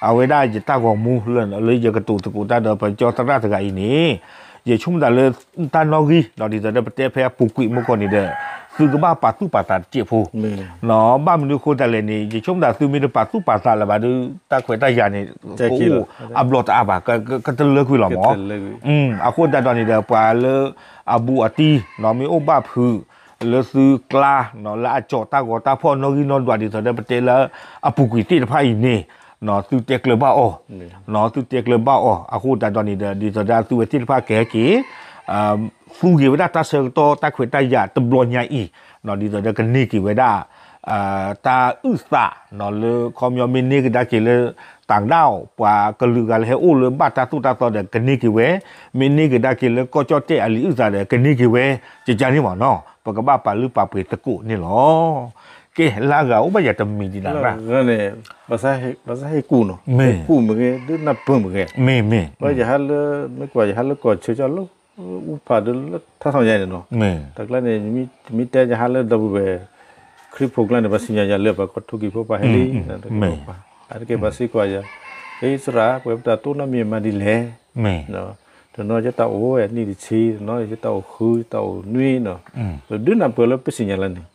အဝဲဒၣ်ယတၢ်ဂီၤမူလၢ လၢယကတိၤသကိးတၢ်ဒီးပကၠီသရၣ်တဂၤအံၤန့ၣ်, ယဆိကမိၣ်သးလၢတၢ်နီၣ်ဂံၢ် ဒ်သိးဒီးပတဲဖဲအပူၤကွံာ်မုၢ်ကီၢ်န့ၣ်ဒီး သုကဘၣ်ပာ်သူၣ်ပာ်သးတစဲးဖိ ဘၣ်မနုၤအဃိသတးလဲၣ်န့ၣ် ယဆိကမိၣ်သးသုမ့ၢ်တပာ်သူၣ်ပာ်သးလၢၤဘၣ်ဒီး တၢ်ခွဲးတၢ်ယာ်န့ၣ် ကအိၣ်အဘျီတအါဘၣ်, ကတလၢကွံာ်လီၤမး. အဃိသတးဒီးန့ၣ်ဒီး ပှၤလၢအဘူးအတံၢ် မ့ၢ်အိၣ်ဘၣ်ဖုး လၢသုကျါ လၢအကၠီၤတၢ်ဂီၤတၢ်ဖီၣ်နီၣ်ဂံၢ်နီၣ်ဒွးဒ်သိးဒီးပတဲလၢအပူၤကွံာ်သ့ၣ်တဖၣ်အံၤန့ၣ် သုတဲကျၢၤဘၣ်အီၤ, သုတဲကျၢၤဘၣ်အီၤ. အဃိသတးဒီးန့ၣ်ဒီး ဒ်သိးဒီးသုဝဲသ့ၣ်တဖၣ်ကဟဲက့ၤ သူက့ၤဝဲဒၣ်တၢ်ဆၢကတီၢ်တၢ်ခွဲးတၢ်ယာ်တဘျီညါအံၤ, ဒ်သိးဒီးကန့ၢ်က့ၤဝဲဒၣ် တၢ်အုၣ်သး လၢခီပညီမ့ၢ်န့ၢ်ကဒါက့ၤလၢ တၢ်ကဒါအီၤ ပှၤကလုာ်ဂၤလၢဟဲအိၣ်လၢဘၣ်တၢ်သိၣ်တၢ်သီဒီးကန့ၢ်က့ၤဝဲ, မ့ၢ်န့ၢ်ကဒါက့ၤလၢကီၢ်ကၠီၣ်တဲၣ်အလံာ်အုၣ်သးဒီးကန့ၢ်က့ၤဝဲ, ကကန့ၣ်မးနီၤ ပကဘၣ်ပာ်လုၢ်ပာ်ပှ့ၤသကိးန့ၣ်လီၤ. ကဲ လၢအဂၤအိၣ်ဘၣ်ယၤတမံၤဒံးနၤ, ဘၣ်သးဟ့ၣ်ကူၣ်နီၤ, ဟ့ၣ်ကူၣ်မ့ၢ်ဂ့ၤ ဒုးနၢ်ပၢၢ်မ့ၢ်ဂ့ၤ, မ့ၢ် မ့ၢ်ကွၢ်ယဟဲလၢကီၢ်ဆၢကၠီလၢ အူဖးဒၢလၢထါထီၣ်ညါန့ၣ်နီၤ, တၢ်ကျါန့ၣ် မ့ၢ်တဲယဟဲလၢဒီပုၢ်ဝဲၢ် ခရံာ်ဖိကျါန့ၣ် ပှၤစံၣ်ညီၣ်ယၤလၢပှၤကီၢ်ထိၣ်ကံၢ်ဖိပှၤဟဲလံ, အတက့ၢ်ပှၤစံးကွၢ်ယၤ, အံၣ်စရ့လး ပှဲၤပတၢ်တိၢ်နီတမံၤမၤဒ်လဲၣ်, တနီၤယတၢ်အိၣ်ဝဲနံၣ်တဆံ, တနီၤယတၢ်အိၣ်ဃု, ယတၢ်အိၣ်နွံနီၤ, ပဒုးနၢ်ပၢၢ်လၢပစံၣ်ညီၣ်လၢန့ၣ်,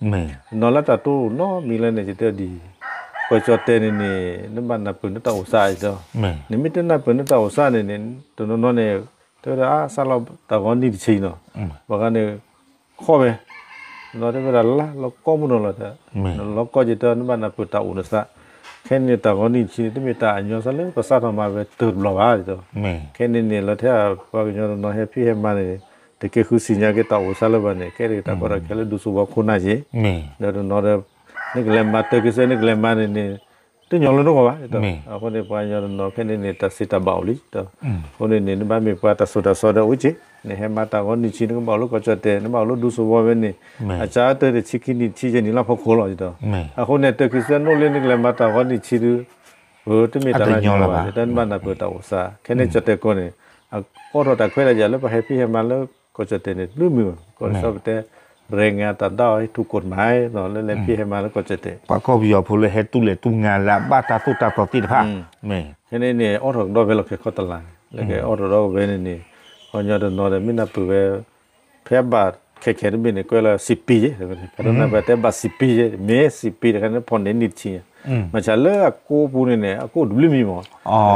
တနီၤလၢတၢ်တိၢ်နီတမံၤလၢန့ၣ် ယတဲဒ် ကီၢ်ကၠီၣ်တဲၣ်န့ၣ်န့ၣ် နဘၣ်နၢ်ပၢၢ်နတၢ်အိၣ်သးအံၤဒီး, နမ့ၢ်တနၢ်ပၢၢ်နတၢ်အိၣ်သးန့ၣ်န့ၣ် တနီၤနီၤန့ၣ် တဲဝဲဒၣ် အါ စးလီၤတၢ်ဂီၤနံၣ်တဆံနီၤ, ဘၣ်ဃးန့ၣ် ခီၣ်ဝဲ, တနီၤတဲဝဲဒၣ်လါလီၤကီမုၢ်နီၤလီၤ, လီၤကီက့ၤတၢ် နဘၣ်နၢ်ပၢၢ်တၢ်အိၣ်နသး, ခဲန့ၣ်တၢ်ဂီၤနံၣ်တဆံန့ၣ် တမ့ၢ်တၢ်အညီစးလၢပစးထီၣ်မၤဝဲတၢၢ်တဘျီဘၣ်ဒီး, ခဲန့ၣ်န့ၣ် လီၤထဲပှၤကညီတနီၤဟဲဖံးဟဲမၤန့ၣ် တကဲဃုစံၣ်ညီၣ်က့ၤတၢ်အိၣ်သးလၢၤဘၣ်န့ၣ် ကဲတဂ့ၤတၢ်ကီတၢ်ခဲလၢဒူသဝီခိၣ်နၢ်က့ၤ, ဒီးတနီၤဒီး နကလဲၤမၤတၢၢ်က့ၤစ့ၢ် နကလဲၤမၤန့ၣ်န့ၣ် တညီလၢနဂီၢ်ဘၣ်, အဃိန့ၣ် ပှၤကညီတနီၤခဲန့ၣ်န့ၣ် တၢ်စံးတၢ်ဘၣ်အိၣ်လံ, အဃိန့ၣ်န့ၣ် နဘၣ်မ့ၢ်ပှၤတၢ်စိတၢ်ကမီၤဒီးအိၣ်က့ၤ, နဟဲမၤတၢ်ဂီၤနံၣ်တဆံ နကဘၣ်အိၣ်လၢကီၢ်ကၠီၣ်တဲၣ် နဘၣ်အိၣ်လၢဒူသဝီဝဲန့ၣ်, အစးတၢၢ်တဆံခံနံၣ်တဆံယဲၢ်နံ�်လၢဖီခိၣ်လီၤဒီး, အဃိန့ၣ် တၢၢ်ခံစဲးနိၣ်လၢနကလဲၤမၤတၢ်ဂီၤနံၣ်တဆံဒီး ပတမ့ၢ်တၢ်လၢညီလၢၤဘၣ်, တၢ်နဘၣ်နၢ်ပၢၢ်တၢ်အိၣ်သး, ခဲန့ၣ်ကၠီၣ်တဲၣ်ကီၢ်န့ၣ် အိးထီၣ်တၢ်ခွဲးတၢ်ယာ်လၢပှၤဟဲဖံးဟဲမၤလၢကီၢ်ကၠီၣ်တဲၣ်န့ၣ် တမုာ်ဘၣ်, ကီၢ်စ့ၢ်ပတဲ ရဲၣ်ငါတၢ်ဒၣ်အီၤ ဟဲထူၣ်ကိၢ်တမး လၢလဲၤဖံးဟဲမၤလၢကီၢ်ကၠီၣ်တဲၣ်, ပှၤကီၢ်ပယီၤဖိလၢဟဲတူၢ်လဲၤတူၢ်ငါလၢအဘၣ်တၢ်သိၣ်တၢ်သီသ့ၣ်တဖၣ်, မ့ၢ် ခဲန့ၣ်န့ၣ် အိးထီၣ်ကဒီးဝဲလီၤခဲခီတလါ, လၢကအိးထီၣ်ဒီးဝဲန့ၣ်န့ၣ်, ပှၤကညီတနီၤဒီးမ့ၢ်နၢ်ပၢၢ်ဝဲ ဖဲဘၣ်ခဲခဲတဘ့ၣ်န့ၣ် ကွဲးလီၤစံးပံယဲ, ဖဲဒၣ်နၢ်ပၢၢ်တဲဘၣ်စံးပံယဲ, မ့ၢ်စံးပံတခါန့ၣ် ဖီၣ်န့ၢ်နံၣ်တဆံ, မၤဆါလၢအကိးပူၤန့ၣ်န့ၣ် အကိးတဘျုးမံၤမး,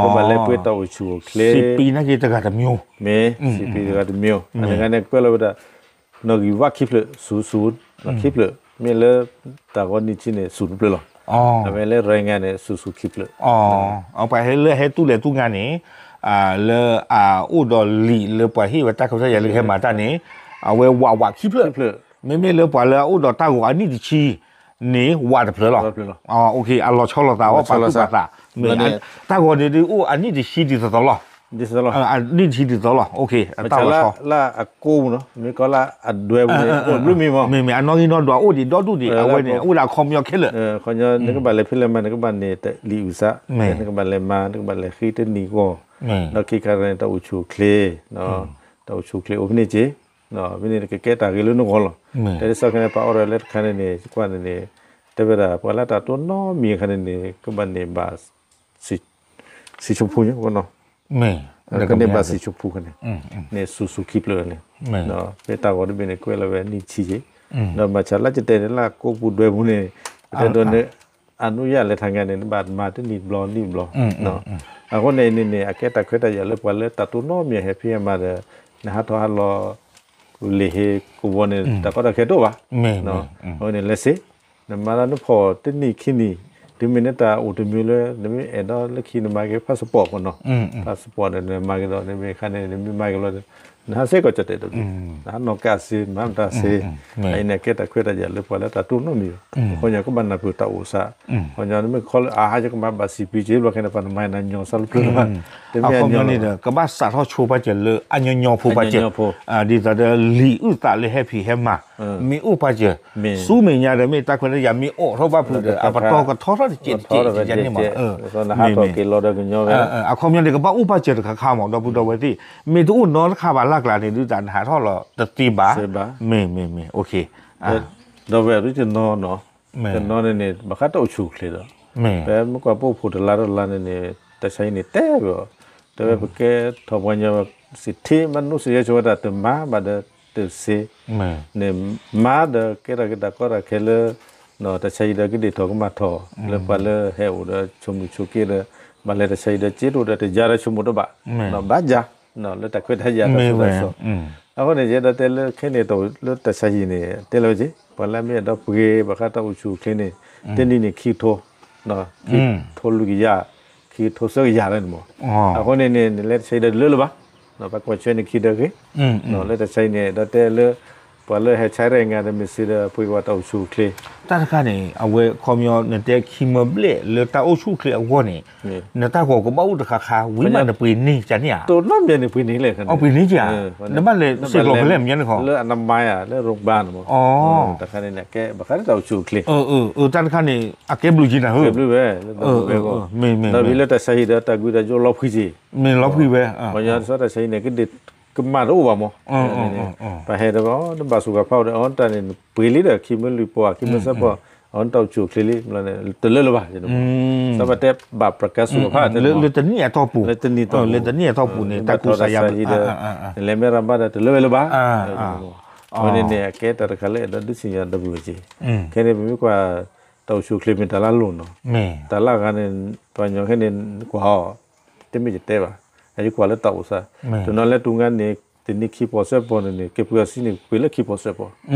ကဘၣ်လဲၤပှ့ၤတၢ်အိၣ်ဆူၣ်အိၣ်ချ့, စံးပံနာ်က့တဂၤတမံၤ, မ့ၢ်စံးပံတဂၤတမံၤ, အန့ၣ်န့ၣ် ကွဲးလီၤဝဲဒၣ် နီၣ်ဂံၢ်ဝးခံဖျၢၣ် ဆူၣ်ဆူၣ်, ခံဖျၢၣ်, မ့ၢ်လၢ တၢ်ဂီၤနံၣ်တဆံန့ၣ် ဆူၣ်တဖျၢၣ်လီၤ, အဝဲလၢရဲၣ်ငါန့ၣ် ဆူၣ်ဆူၣ်ခံဖျၢၣ်, ပှၤဟဲလၢဟဲတူၢ်လဲၤတူၢ်ငါန့ၣ် လၢအအိၣ်ဒီးလံာ်လၢပှၤဟ့ၣ်ဝဲတၢ်ကီတၢ်ခဲလၢကဟဲမၤတၢ်န့ၣ် အဝဲဝးဝးခံဖျၢၣ်, မ့မ့ၢ်လၢပှၤလၢအအိၣ်ဒီးတၢ်ဂီၤအနံၣ်တဆံန့ၣ် ဝးတဖျၢၣ်လီၤ, အလီၤဆီလိာ်သးအီၤ ပာ်သူၣ်ပာ်သး, တၢ်ဂီၤန့ၣ်ဒ်အိၣ်အနံၣ်တဆံဒ်သိးသိးလီၤ, အနံၣ်တဆံဒ်သိးလီၤ, တၢ်လီၤဆီ လၢအကိးပူၤနီၤ မ့ၢ်ကီလၢအဒွဲပူၤန့ၣ် အိၣ်တဘျုးမံၤမး, မ့မ့ၢ်အနီၣ်ဂံၢ်နီၣ်ဒွးအိၣ်ဒံးဒီဒူၣ်ဒံး အဝဲန့ၣ် အိၣ်ဒၣ်ခီပညီခဲလၢာ်, ခီပညီ နကဘၣ်လဲၤဖံးလဲၤမၤ နကဘၣ်န့ၢ်လံာ်အုၣ်သး, နကဘၣ်လဲၤမၤ နကဘၣ်လဲၤဃ့တနံၤဂီၢ်, ဒီးခံခါန့ၣ် တၢ်အိၣ်ဆူၣ်အိၣ်ချ့, တၢ်အိၣ်ဆူၣ်အိၣ်ချ့အိၣ်ဖဲန့ၣ်က့ၤ, ဖဲန့ၣ်ကကဲတၢ်ဂ့ၤလၢနဂီၢ်လီၤ, တဲဒ်သိးခဲန့ၣ် ပှၤအိးထီၣ်လၢတခါန့ၣ်န့ၣ် ကွၢ်န့ၣ်န့ၣ်, တဲဝဲဒၣ် ပှၤလၢတၢ်တိၢ်နီတမံၤအခါန့ၣ်န့ၣ် ကဘၣ်န့ၢ်ဘၣ် စံၣ်ဆိဖူညါ, ကန့ၢ်ဘၣ်စံၣ်ဆိဖူန့ၣ်, န့ၣ်ဆူၣ်ဆူၣ်ခံဖျၢၣ်န့ၣ်, ဖဲတၢ်ဂီၤတဘ့ၣ်န့ၣ် ကွဲးလီၤဝဲနံၣ်ဆံယဲၢ်, ဒီးမၤဆါလၢကတဲာ်န့ၣ် လၢအကိးပူၤဒွဲပူၤန့ၣ်, ပတဲဒိးန့ၣ် အနုယၤလဲၤထါငါန့ၣ် နဘၣ်မၤတနံၣ်တဘျီနံၣ်တဘျီ, အဃိန့ၣ်န့ၣ်န့ၣ် အကဲတၢ်ခွဲးတၢ်ယာ်လၢပှၤလၢတၢ်တိၢ်နီတမံၤဟဲဖံးဟဲမၤဒီး နဟးထီၣ်ဟးလီၤ လံာ်ဟ့ၣ်ကဝီၤန့ၣ် တၢ်ကီတၢ်ခဲတအိၣ်ဘၣ်, အဃိန့ၣ် လဲၤစ့ နမၤလၢနဖီၣ်တနံၣ်ခံနံၣ်, တုၤမ့ၢ်နတၢ်အိၣ်တမံၤလၢ နမ့ၢ်အဲၣ်ဒိးလၢခံနမၤက့ၤ passport ပနီၤ, passport န့ၣ် နမၤက့ၤဒီး နမ့ၢ်ခါန့ၣ် နမ့ၢ်မၤက့ၤလီၤဒီး နဟးစ့ၢ်ကီးကၠီၣ်တဲာ်တဘျုး, နဟးနီၢ်ကါစ့ နမၤမတၤစ့, အအံၤန့ၣ် အကဲတၢ်ခွဲးတၢ်ယာ်လၢပှၤလၢတၢ်တိၢ်နီတမံၤဘၣ်, အခီပညီကဘၣ်နၢ်ပၢၢ်တၢ်အိၣ်သး, အခီပညီနမ့ၢ်ခီလၢအဟးယကမၤဘၣ်စံးပံစ့ဘျီခဲန့ၣ် ပှၤနမၤနၤညီစးလၢပျၢၤလၢၤဘၣ်, တမ့ၢ်အညီလီၤ, ကဘၣ်စးထီၣ်ဆိပာ်စၢၤလၢအညီညီဖိပာ်စၢၤ, ဒ်သိးဒီးလံာ်အုၣ်သးလၢဟဲဖံးဟဲမၤ, မ့ၢ်အိၣ်ပာ်စၢၤ, ဆူမဲာ်ညါဒီးမ့ၢ်တၢ်ခွဲးတၢ်ယာ်မ့ၢ်အိၣ်ထီၣ်ဘၣ်ဖုးဒီး အပတီၢ်ကထီထီၣ်တစဲးတစဲးန့ၣ်မး, နဟးထီၣ်က့ၤလီၤဒီးကညီဝဲ အခီပညီန့ၣ် ကဘၣ်အိၣ်ပာ်စၢၤတခါခါမး ဒီပုၢ်ဒီဝဲၢ်သ့ၣ်, မ့ၢ်တအိၣ်နီတခါဘၣ်လၢ်ကျါန့ၣ် ဒုးသးနဟးထီၣ်လီၤတသ့ဘၣ်, မ့ၢ်မ့ၢ်မ့ၢ် ဒီပုၢ်ဒီဝဲၢ်တနီၤနီၤ, တနီၤန့ၣ်န့ၣ် ဘၣ်ဃးတၢ်အိၣ်ဆူၣ်အိၣ်ချ့ဒီး, ဖဲမ့ၢ်ကွၢ်ပအိၣ်ဖှိၣ်တလါတလါန့ၣ်န့ၣ် တၢ်ဆါဟံၣ်န့ၣ်တဲဝဲအီၤ, တဲဝဲပကဲထီၣ်ပှၤညီ စံးထံမၤနိစံးယဲၢ်ဆိဝဲဒၣ်တမၤဘၣ်ဒီးတစ့ န့ၣ်မၤဒီးကဲထီၣ်က့ၤတၢ်ကီတၢ်ခဲလၢ တၢ်ဆါဟံၣ်ဒီးကဒ့ၣ်ထီၣ်ကမၣ်ထီၣ် လၢပှၤလၢဟဲအိၣ်ဒီးဆိမိၣ်ဆိက့ဒီး ဘၣ်လဲၤတၢ်ဆါဟံၣ်ဒီးစ့တအိၣ်ဒီးတယါဒီးဆိကမိၣ်တဘၣ်, ဘၣ်ယါ, လၢတၢ်ခွဲးတၢ်ယာ်တၢ်ဆိၣ်တၢ်ဆီ, အဃိန့ၣ် ယအဲၣ်ဒိးတဲလၢခဲန့ၣ်တအိၣ်လၢတၢ်ဆါဟံၣ်န့ၣ် တဲလၢဝဲက့ၤ ပှၤလၢအမ့ၢ်အဲၣ်ဒိးပှ့ၤဘၣ်ဃးတၢ်အိၣ်ဆူၣ်အိၣ်ချ့န့ၣ် တနံၤန့ၣ်ခံကထိ ခံကထိလွံၢ်ကယၤ, ခံကထိသၢကယၤလၢန့ၣ်မး, အဃိန့ၣ်န့ၣ် နလဲၤတၢ်ဆါဟံၣ်ဒီးတလၢလၢၤဘၣ်, ပှၤကွၢ်ဆၢန့ၣ်ခံဒီးဂ့ၤ, လၢတၢ်ဆါဟံၣ်န့ၣ် ဒီးတဲလၢ ပှၤလၢဟဲဆါရဲၣ်ငါဒီးမ့ၢ်စ့ဒီး ပှ့ၤဝဲတၢ်အိၣ်ဆူၣ်အိၣ်ချ့, တၢ်တခါန့ၣ် အဝဲခီပညီ နတဲခံမၢဘျဲၣ်လၢတၢ်အိၣ်ဆူၣ်အိၣ်ချ့အဂီၢ်န့ၣ် နတၢ်ဂီၤကဘၣ်အိၣ်တခါခါ ဝံၤမးနပှ့ၤန့ၢ်ကန့ၣ်ဧါ, တနီၤမ့ၢ်န့ၣ်ပှ့ၤန့ၢ်လဲၣ်, အပှ့ၤန့ၢ်ကဧါ, နဘၣ်လဲၤစ့ၢ်ကီးဖဲလဲၣ်မ့ၢ်န့ၣ်ခီ, လၢအနမါဧါ လၢရိၣ်ဘါန့ၣ်မး, တၢ်တခါန့ၣ် ကဲဘၣ်ဃးလၢတၢ်အိၣ်ဆူၣ်အိၣ်ချ့, တၢ်တခါန့ၣ် အကဲဘျုးက့ၤနၤဧၢ, ဒီးဝံၤလၢတၢ်ဆါဟံၣ်ဒီးတၢ်ကွံတၢ်ယိလီၤဖှံက့ၤ, မ့ၢ်လီၤဖှံဝဲ, ပှၤညီတဆီတၢ်ဆါဟံၣ်န့ၣ် ကဒ့ၣ်ကမၣ်တအိၣ်ဘၣ်မး, ပှၤဟဲဒီး တဘၣ်ဆူးဘၣ်ဖးဒီး အတၢ်န့ၣ် ပှ့ၤလံဒီးခံမၢလွံၢ်ပီၢ် ခံမၢသၢပီၢ် အတၢ်အိၣ်ဆူၣ်အိၣ်ချ့လံ, တလၢလၢၤဘၣ်, တဘၣ်တဲဘၣ်ပြကါဆူးဘၣ်ဖး လၢတနံၣ်အတီၢ်ပူၤ, လၢတနံၣ်အတီၢ်ပူၤန့ၣ် တၢ်ကူစါယါဘျါ, နလဲၤမ့ၢ်ရၤဘၣ်ဒီးတလၢဝဲလၢၤဘၣ်, အဝဲန့ၣ်န့ၣ် အကဲတၢ်တခါလၢအဲၣ်ဒိးဒုးသ့ၣ်ညါဒီပုၢ်ဝဲၢ်က့ၤ, ခဲန့ၣ် ပမ့ၢ်ကွၢ် တၢ်အိၣ်ဆူၣ်အိၣ်ချ့မ့ၢ်တၢ်လၢအလိၤနီၤ, တၢ်လၢအဂၤန့ၣ် ပှၤညီခဲန့ၣ် နကွၢ်အီၤ တမ့ၢ်ယတဲဘၣ်, ယကွၢ်လၢတၢ်အိၣ်သး, တနီၤလၢတူၢ်ငါန့ၣ် တနံၤခံပီၢ်သၢပီၢ်န့ၣ်န့ၣ် ကဲပှ့ၤအီၤစ့န့ၣ် ပှ့ၤလၢခံပီၢ်သၢပီၢ်,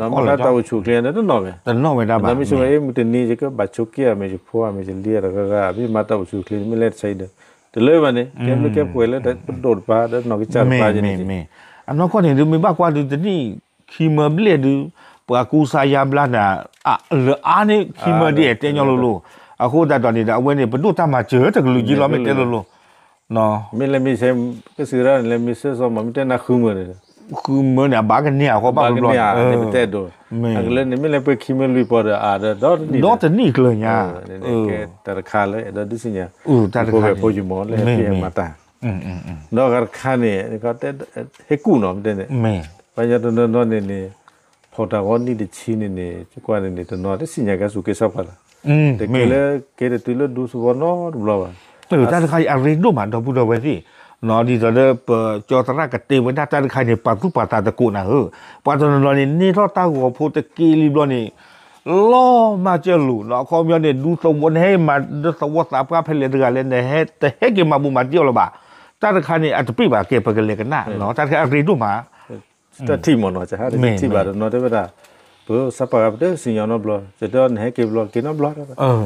မ့ၢ်တၢ်အိၣ်ဆူၣ်အိၣ်ချ့န့ၣ်တနီၤဘၣ်, တနီၤဝဲဒၣ်ဘၣ်, မ့ၢ်ဆိမိၣ်အ့ၣ် မုၢ်တနံၤ ယကဘၣ်ဆိးက့အီၤ မ့ၢ်ယဖိအီၤ မ့ၢ်ယလံၤအတဂၤဂၤ မ့ၢ်မၤတၢ်အိၣ်ဆူၣ်အိၣ်ချ့ မ့ၢ်လဲၤတၢ်ဆါဟံၣ်ဒီး တလၢဘၣ်န့ၣ် ကဲဘျုးကဲပှဲၤလၢတၢ်ပဒိၣ်တပၤ ဒီးနီၢ်ကစၢ်တပၤန့ၣ်န့ၣ်, အနီၢ်ကီၢ်န့ၣ်ဒုး မ့ၢ်ဘၣ်ကွၢ်ဒုးတနံၣ် ခံမၢဘျဲၣ်ဒုး ပှၤကူစါယါဘျါနၤ လၢအါန့ၣ် ခံမၢဒ်အဲၣ်တဲညီလိၤလိၤ, အဃိသတးဒီးန့ၣ်ဒီး အဝဲန့ၣ် ပဒိၣ်တၢ်မၤစၢၤတကလုာ်က့လီၤ မ့ၢ်တဲလိၤလိၤ မ့ၢ်လဲၤမ့ၢ်ဆဲး ကစံးရၣ်န့ၣ် လဲၤမ့ၢ်ဆဲးစီၤမး မ့ၢ်တဲနၤဃုမၢန့ၣ်, ဃုမၢန့ၣ် အဘၣ်ကန့ၢ်အဃိဘၣ်ဘျီဘျီန့ၣ်, ပတဲဒိး, အကလၢန့ၣ် မ့ၢ်လဲၤပှ့ၤခံမၢလွံၢ်ပီၢ်ဒီး အါဒီး ဒီတနံၣ်, ဒီတနံၣ်ကျၢၤညါ, ကဲတၢ်တခါလၢ အဲၣ်ဒိးဒုးသ့ၣ်ညါ, တၢ်တခါန့ၣ် ဖိမး လၢဟဲဖံးဟဲမၤတၢ်, ဒီးအဂၤတခါန့ၣ် ဟဲကူၣ်နီၤ မ့ၢ်တဲန့ၣ်, ပှၤညီတနီၤနီၤန့ၣ်န့ၣ် ဖီၣ်တၢ်ဂီၤနံၣ်တဆံန့ၣ်န့ၣ် ကွၢ်န့ၣ်န့ၣ် တနီၤတသ့ၣ်ညါကဲစူၢ်က့ၤသးပှၢ်လီၤ, တက့ၢ်လၢ ကဲတတုၤလၢဒူသဝီနီတဘျီဘၣ်, တၢ်တခါအံၤအရ့ဒိၣ်မး ဒီပုၢ်ဒီဝဲၢ်သ့ၣ်, ဒ်သိးဒီး ပကၠီသရၣ်ကတဲဝဲဒၣ်တၢ်တခါန့ၣ် ပာ်သူၣ်ပာ်သးသကိးနၤဧၢ, ပှၤတနီၤနီၤန့ၣ် န့ၢ်ထီၣ်တၢ်ဂီၤဖိတက့ၢ်လံဘျီန့ၣ် လီၤမၢ်ကၢၢ်လိာ်နီၤ, အခီပညီန့ၣ် ဒူသဝီ နဟဲမၤဒ်သဝီသးပှၢ်ဖဲလဲၣ်တဂၤလဲၣ် နဟဲ တဟဲက့ၤမၤဘူၣ်မၤတံၢ်အီၤလၢၤဘၣ်, တၢ်တခါန့ၣ် အတပ့ၢ်ဘၣ်ကဲ ပကလဲၤကနၣ်, တၢ်တခါအရ့ဒိၣ်မး တၢ်ထံၣ်မးနီၤ ကဟးတထံၣ်ဘၣ်တနီၤတဲဝဲဒၣ်, ပသးပှၢ်ပတသ့ၣ်ညါနီတဘျီ, ယတဲနဟဲက့ၤဘျီ က့ၤန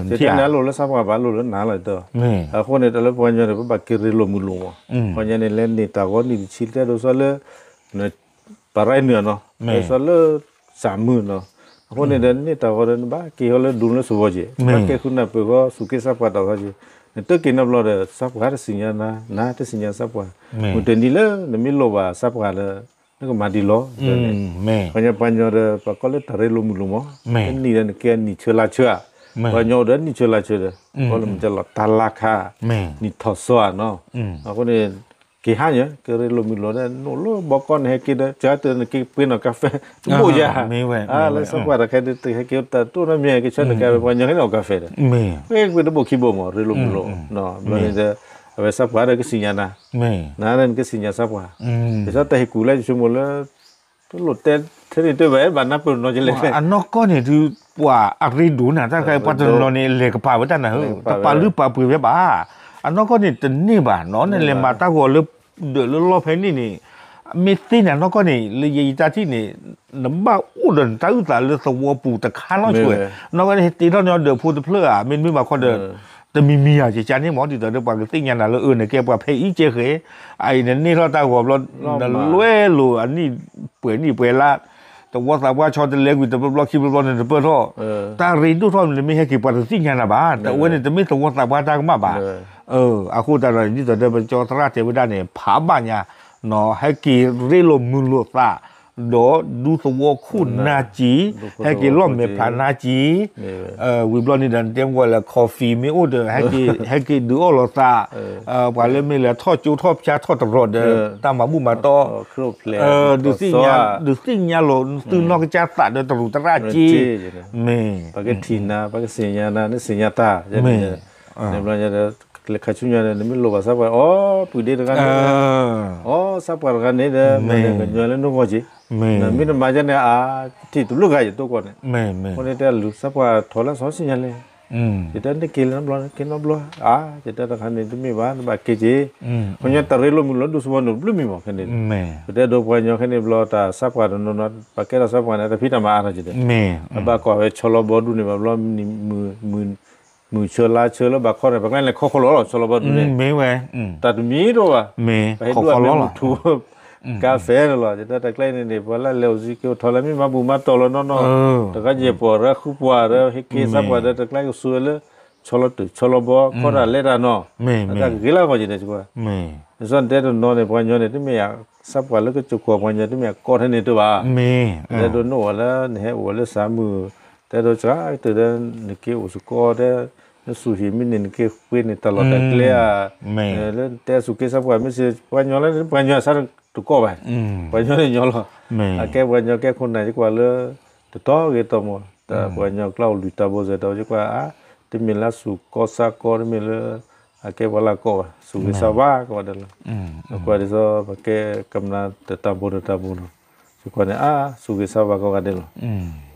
ီတဘျီ, ယတဲနၤလိၣ်လၢသးပှၢ်ဘၣ်လိၣ်လၢနၤလီၤယတဲ, အဃိန့ၣ် တၢ်လၢပှၤကညီန့ၣ် ပဘၣ်က့ၤရ့လိာ်မုာ်လိာ်မး, ပှၤကညီန့ၣ် လဲၤန့ၢ်တၢ်ဂီၤနံၣ်တဆံ တဲဒိးသီလၢ ပရၢ်နုာ်နီၤ, ဒိးသီလၢ စၢ်မုၢ်နီၤ, အဃိန့ၣ်ဒီး န့ၢ်တၢ်ဂီၤဒီး နဘၣ်က့ၤဃီလၢဒူလၢသဝီက့ၤ, ဘၣ်ကဲဃုနၢ်ပၢၢ်ဃီ စူၢ်က့ၤသးပှၢ်တၢ်ဃီက့ၤ, နတက့ၤနီတဘျီဒီး သးပှၢ်တသ့ၣ်ညါနၤ, နတသ့ၣ်ညါသးပှၢ်, မုၢ်တနံၤလၢနမ့ၢ်လိၣ်ဘၣ်သးပှၢ်လၢ နကမၤဒ်လဲၣ်, ပှၤညီပှၤညီဒီး ပှၤကိးလၢတၢ်ရ့လိာ်မုာ်လိာ်မး, နံၣ်ဒီးနကဲနံၣ်ဆၢလါဆၢဧါ, ပှၤညီအိၣ်ဒီးနံၣ်ဆၢလါဆၢဒီး ကိးလၢမ့ၢ်တၢ်လီၤတၢ်လါခါ, နံၣ်ထီၣ်စီဧါနီၤ, အဃိန့ၣ် က့ၤဟါညါ ကရ့လိာ်မုာ်လိာ်ဒီး နအိၣ်လၢဘီကီၢ်န့ၣ် ဟဲက့ၤဒီး ကၢတၢ်နက့ၤပှ့ၤနီၣ်ကါဖဲ တဘိၣ်ယါ, လၢသးပှၢ်တၢ်ခဲဒုး တဟဲက့ၤတၢ်တိၢ်နီတမံၤ ကဆၢနကါဖဲ ပှၤညီဟဲန့ၣ်အီၣ်ကါဖဲဒီး ပှ့ၤပှ့ၤတဘိၣ်ခံဘိၣ်မး ရ့လိာ်မုာ်လိာ်, ဘျီန့ၣ်ဒီး အဝဲသးပှၢ်ဒီးကသ့ၣ်ညါနၤ, နၤဒီးနကသ့ၣ်ညါသးပှၢ်, ဒ်သိးတၢ်ဟ့ၣ်ကူၣ်လၢယဆိကမိၣ်လၢ တလိၣ်တဲထဲန့ၣ်တဲဘၣ် ဘၣ်နၢ်ပၢၢ်နီၤကလဲၣ်, အနီၢ်ကီၢ်န့ၣ်ဒုး ပှၤအရ့ဒိၣ်နၤ တၢ်တခါအံၤ ပှၤတနီၤနီၤန့ၣ် လဲၤကပၤဝဲတၢ်နၤဧၢ, တပာ်လုၢ်ပာ်ပှ့ၤဝဲဘၣ်, အနီၢ်ကီၢ်န့ၣ်တန့ၢ်ဘၣ်နီၤ နလဲၤမၤတၢ်ဂီၤလၢ ဒၢးလၢလီၢ်ဖဲန့ၣ်န့ၣ်, မ့ၢ်သ့န့ၣ် အနီၢ်ကီၢ်န့ၣ် လၢယယတၢ်ထံၣ်န့ၣ် နဘၣ်အိၣ်ဒီးနတၢ်အုၣ်သးလၢသဝီပူၤတခါလီၤဆိဝဲ, နီၢ်ကီၢ်န့ၣ် ဟဲတ့ထီၣ်န့ၢ်အီၤဒၢးဖိတဖျၢၣ်ဧါ မ့တမ့ၢ်ဘၣ်ခီဒီး တမံၤမံၤဧါ ကကန့ၣ်မ့ၢ် ဒ်သိးဒီးပှၤကသ့ၣ်ညါနၤလၢအၢ နကဲပှၤဖဲအံၤကဲဃဲ, အအံၤနန့ၢ်ထီၣ်တၢ်ဂီၤဘျီ နလဲလိာ်အနံၣ်ပှဲၤနံၣ်ပှဲၤလါ, သဝီသးပှၢ်ဆီတလဲကွံာ်တဘျီဘျီခံဘျီဘျီန့ၣ် တပၢၢ်ထီၣ်, တၢ်ရ့ဒိၣ်ထီၣ်န့ၣ် မ့ၢ်ဟဲက့ၤပှၤတသ့ၣ်ညါနၤဘၣ်, တဝဲန့ၣ် တမ့ၢ်သဝီသးပှၢ်တၢ်ကမၣ်ဘၣ်. အဃိသတးဒီး ဒ်သိးဒီးပကၠီသရၣ်တဲဝဲဒၣ်န့ၣ် ဖးဘၣ်ညါ ဟဲက့ၤရ့လိာ်မုာ်လိာ်သး ဒီးဒူသဝီခိၣ်နၢ်က့ၤ, ဟဲက့ၤလီၢ်မဲာ်ဖျါနၢ်က့ၤ, ဝံၤဘျီန့ၣ်ဒီး နတဲမ့ၢ်ဝဲလၢ coffee မ့ၢ်အိၣ်ဒီး ဟဲက့ၤဒုးအီၣ်လိာ်သး, ပှၤလၢမ့ၢ်လဲၤထီၣ်ကၠိထီၣ်ဖၠါထီၣ်တရီၤဒီး တၢ်မၤဘူၣ်မၤတီၢ်, ဒုးသ့ၣ်ညါ, ဒုးသ့ၣ်ညါလိာ်သုနီၢ်ကစၢ်သးဒီးတရူးတရၣ်က့ၤ, မ့ၢ်, ပှၤကထံၣ်နၤ ပှၤကသ့ၣ်ညါနၤ နသ့ၣ်ညါတၢ်, မ့ၢ်, လဲၤခါဆူညါန့ၣ် နမ့ၢ်လိၣ်ဘၣ်စၢ်ပှၤ အိ ပုၢ်ဒ့တဂၤန့ၣ်, အိ စၢ်ပှၤတဂၤန့ၣ်ဒီး မ့ၢ်ကညီလၢနဂီၢ်က့ၤ, မ့ၢ်နမ့ၢ်တမၤဒ်န့ၣ် အါ, ထံၣ်တဘျုးဂၤယတိၢ်ကီၢ်န့ၣ်, အဃိန့ၣ်တဲလူၤ စၢ်ပှၤထီၣ်လၢစီဆှံညါလဲၣ်, ယတဲနက့ၤလၢနီတဘျီ က့ၤနီတဘျီ, အါ, ယတဲတခါန့ၣ် တမ့ၢ်ဘၣ် နဘၣ်က့ၤက့ၤ, ခီညီတရ့လိာ်မုာ်လိာ်ဒူသဝီန့ၣ်တဘျုးမံၤမး ခဲန့ၣ်, ပတဲဒိပှၤညီခဲန့ၣ်ဘျီ တၢ်စၢ်ပှၤတနီၤနီၤ ပှၤကဲထီၣ်စၢ်ပှၤန့ၣ် တၢ်ဖံးတၢ်မၤအါထီၣ်က့ၤဒီး, ပဘၣ်ကွၢ်ဝဲဆီလီၤဘီဒူန့ၣ် ဘၣ်ဘျီ မုၢ်ဆၢလါဆၢလၢဘၣ်ခီန့ၣ် ပကျဲန့ၣ်ခီခီလီၤလီၤ ဆီလီၤဘီဒူန့ၣ်, တၢ်တမံၤတအိၣ်ဘၣ်, ပဟဲဒွးလၢမုၢ်ထူ ကါဖဲန့ၣ်လီၤ, ယတဲတၢ်ကျဲန့ၣ်န့ၣ် ပှၤလၢလဲၤအိၣ်စံးက့ၤအိၣ်ထီၣ်လၢမ့ၢ်မၤဘူၣ်မၤတီၢ်လီၤနီၢ်နီၢ်, တခါယဲၢ်ပှၤရၢဃုပှၤရၢ ဟဲက့ၤစၢ်ပှၤဒီး တၢ်ကျဲကဆူးဝဲလၢ ဆီလီၤတုာ်ဆီလီၤဘီ ခီတၢ်လဲၤတၢ်နီၤ, အတၢ်ကဂ့ၤလၢဂီၢ်က့ၤန့ၣ်, နစီၣ်တဲတနီၤန့ၣ် ပှၤညီန့ၣ် တမ့ၢ်စၢ်ပှၤလၢကစိာ်ခိၣ်ပှၤညီ တမ့ၢ်အကီထဲန့ၣ်တဘၣ်, လဲၤဒိးနအိၣ်လၢ နဟဲအိၣ်လၢစၢ်မုၢ်, တဲဒိးစှၤကတၢၢ်ဒီး နက့ၤအိၣ်စ့ၢ်ကီးဒီး နစူၢ်ဟံၣ်မ့ၢ်န့ၣ် နက့ၤဃ့န့ၣ် တၢ်လီၢ်တၢ်ကျဲဧါ, လၢနတဲစူၢ်က့ၤစၢ်ပှၤ မ့ၢ်စ့ၢ် ပှၤညီလၢ ပှၤညီစၢ်တကီၢ်ဘၣ်, ပှၤညီန့ၣ်ညီလီၤ, အကဲပှၤညီကဲခိၣ်နၢ် ယကွၢ်လၢ တတီၤဂ့ၤတီၤမး တၢ်ပှၤညီကျါအိၣ်လွံၢ်တၢ်ဘိစဲးတီၤ ယကွၢ်ဧါ, တမ့ၢ်လၢစူၢ်ကီၢ်စၢ်ကီၢ် တမ့ၢ်လၢ အကဲပှၤလၢ်ကီၢ်ဘၣ် စူၢ်ဂ့ၤစၢ်ဝါကိးဂၤဒဲးလီၤ, ကွၢ်ဒ်သိး ပကဲကမျၢၢ်တၢ်ဘိတၢ်ဘိနီၤ, ယကွၢ်န့ၣ် အါ စူၢ်ဂ့ၤစၢ်ဝါကိးဂၤဒဲးလီၤ,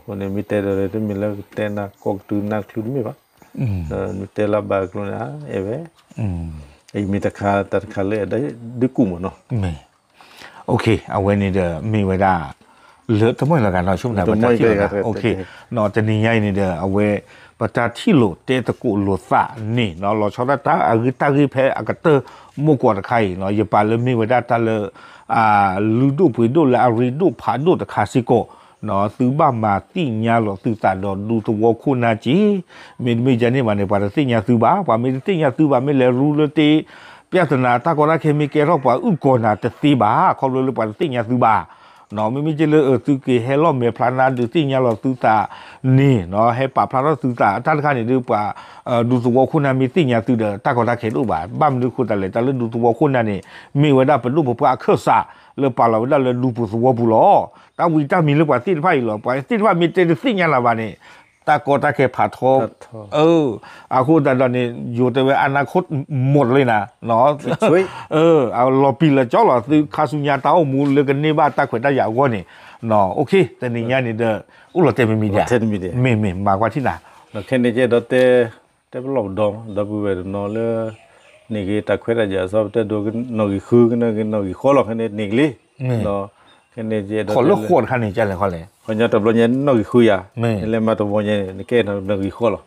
အဃိန့ၣ် မ့ၢ်တဲဒီး တမ့ၢ်လၢကတဲနၢ်ကီၢ်ကတုၤနၢ်ချုးတမ့ၢ်ဘၣ်, မ့ၢ်တဲလၢဘၣ်ကျိၤန့ၣ် အါ အဲၣ်ဝဲ, အံၤမ့ၢ်တၢ်တခါလၢအဲၣ်ဒိးဒုးကူၣ်မးနီၤ အဝဲန့ၣ်ဒီးမ့ၢ်ဝဲဒၣ် လၢတမီၢ်လၢဂၤနီၤ ဆိကမိၣ်တၢ်ပတၢ်ထံၣ်လိာ်သး, တနံၤညါအံၤန့ၣ်ဒီး အဝဲ ပတၢ်ထံၣ်လိာ်တဲသကိးလိာ်သးန့ၣ်နီၤ လီၤဆီဒၣ်တၢ်အဂ့ၢ်တၢ်ဂ့ၢ်ဖဲအကတၢၢ်မိၢ်ကွီၢ်တခါအံၤနီၤ ယပာ်လၢမ့ၢ်ဝဲဒၣ်တၢ်လၢ လုၢ်ဒိၣ်ပှ့ၤဒိၣ်လၢအရ့ဒိၣ်ဖးဒိၣ်တခါစ့ၢ်ကီး, သုဘၣ်မၤသ့ၣ်ညါလီၤသုသးဒီးဒူသဝီခိၣ်နၢ်က့ၤ, မ့တမ့ၢ်ဒ်န့ၣ်ဘၣ်န့ၣ် ပှၤတသ့ၣ်ညါသုဘၣ်, ပှၤမ့ၢ်တသ့ၣ်ညါသုဘၣ် မ့ၢ်လဲၤရူလၢတ့ ပြဿနာ တၢ်ကီတၢ်ခဲမ့ၢ်ကဲထီၣ်ပှၤအုၣ်ကီၤနၤတသ့ဘၣ် ခီဖျိလၢပှၤတသ့ၣ်ညါသုဘၣ်, မ့မ့ၢ်က့လၢသုက့ၤဟဲလီၤမဲာ်ဖျါနၤ ဒုးသ့ၣ်ညါလီၤသုသးန့ၣ် ဟဲပာ်ဖျါထီၣ်သုသး တၢ်တခါန့ၣ်ဒီးပှၤ ဒူသဝီခိၣ်နၢ်မ့ၢ်သ့ၣ်ညါသုဒီး တၢ်ကီတၢ်ခဲတအိၣ်ဘၣ်, ဘၣ်မနုၤဃိသတးလဲၣ် တၢ်လၢဒူသဝီခိၣ်နၢ်န့ၣ် မ့ၢ်ဝဲဒၣ်ပဒိၣ်ပပှၢ်အခၢၣ်စး လၢပာ်လီၤဝဲဒၣ်လၢဒူပူၤသဝီပူၤလီၤ. တၢ်ဝံတၢ်မံၤလၢပှၤသ့ၣ်တဖၣ်အံၤလီၤ. ပှၤသ့ၣ်တဖၣ်မ့ၢ်တဲတသ့ၣ်ညါနၤဘၣ်န့ၣ် တၢ်ကီတၢ်ခဲဖးထီ, အဃိသတးဒီးန့ၣ် ယိၤတဲဝဲ အနၢခိၣ်မီၢ်တလ့နၤ လီၤပံာ်လီၤကၠီလီၤ သုခါဆူညါတၢ်အိၣ်မူလၢကန့ၢ်ဘၣ်တၢ်ခွဲးတၢ်ယာ်အဂီၢ်န့ၣ်, တနံၤညါန့ၣ်ဒီး အိၣ်လီၤတဲာ်မ့မ့ၢ်ဒ်, မ့မ့ၢ်မၤကွၢ်ထံၣ်နၤ, ခဲန့ၣ်ကဲဒီးတဲ, တဲပလီၢ်ပဒီမး ဒီပုၢ်ဝဲၢ်တနီၤလၢ န့ၣ်ဂ့ၤ တၢ်ခွဲးတၢ်ယာ်အသီ ပတဲဒိးကနီၣ်ဂံၢ်ဃု ကနီၣ်ဂံၢ်ဃီလီၤ ခဲန့ၣ်န့ၣ်ဂ့ၤလံ, ခဲန့ၣ်ကဲဒီး ခီၣ်လၢဃိးတခါန့ၣ် ကလဲၣ်ခီလဲၣ်, ခီညါတဘျီညါနီၣ်ဂံၢ်ဃုယၤ, နလဲၤမၤတဝီညါန့ၣ် နကဲနီၣ်ဂံၢ်ဃီလီၤ.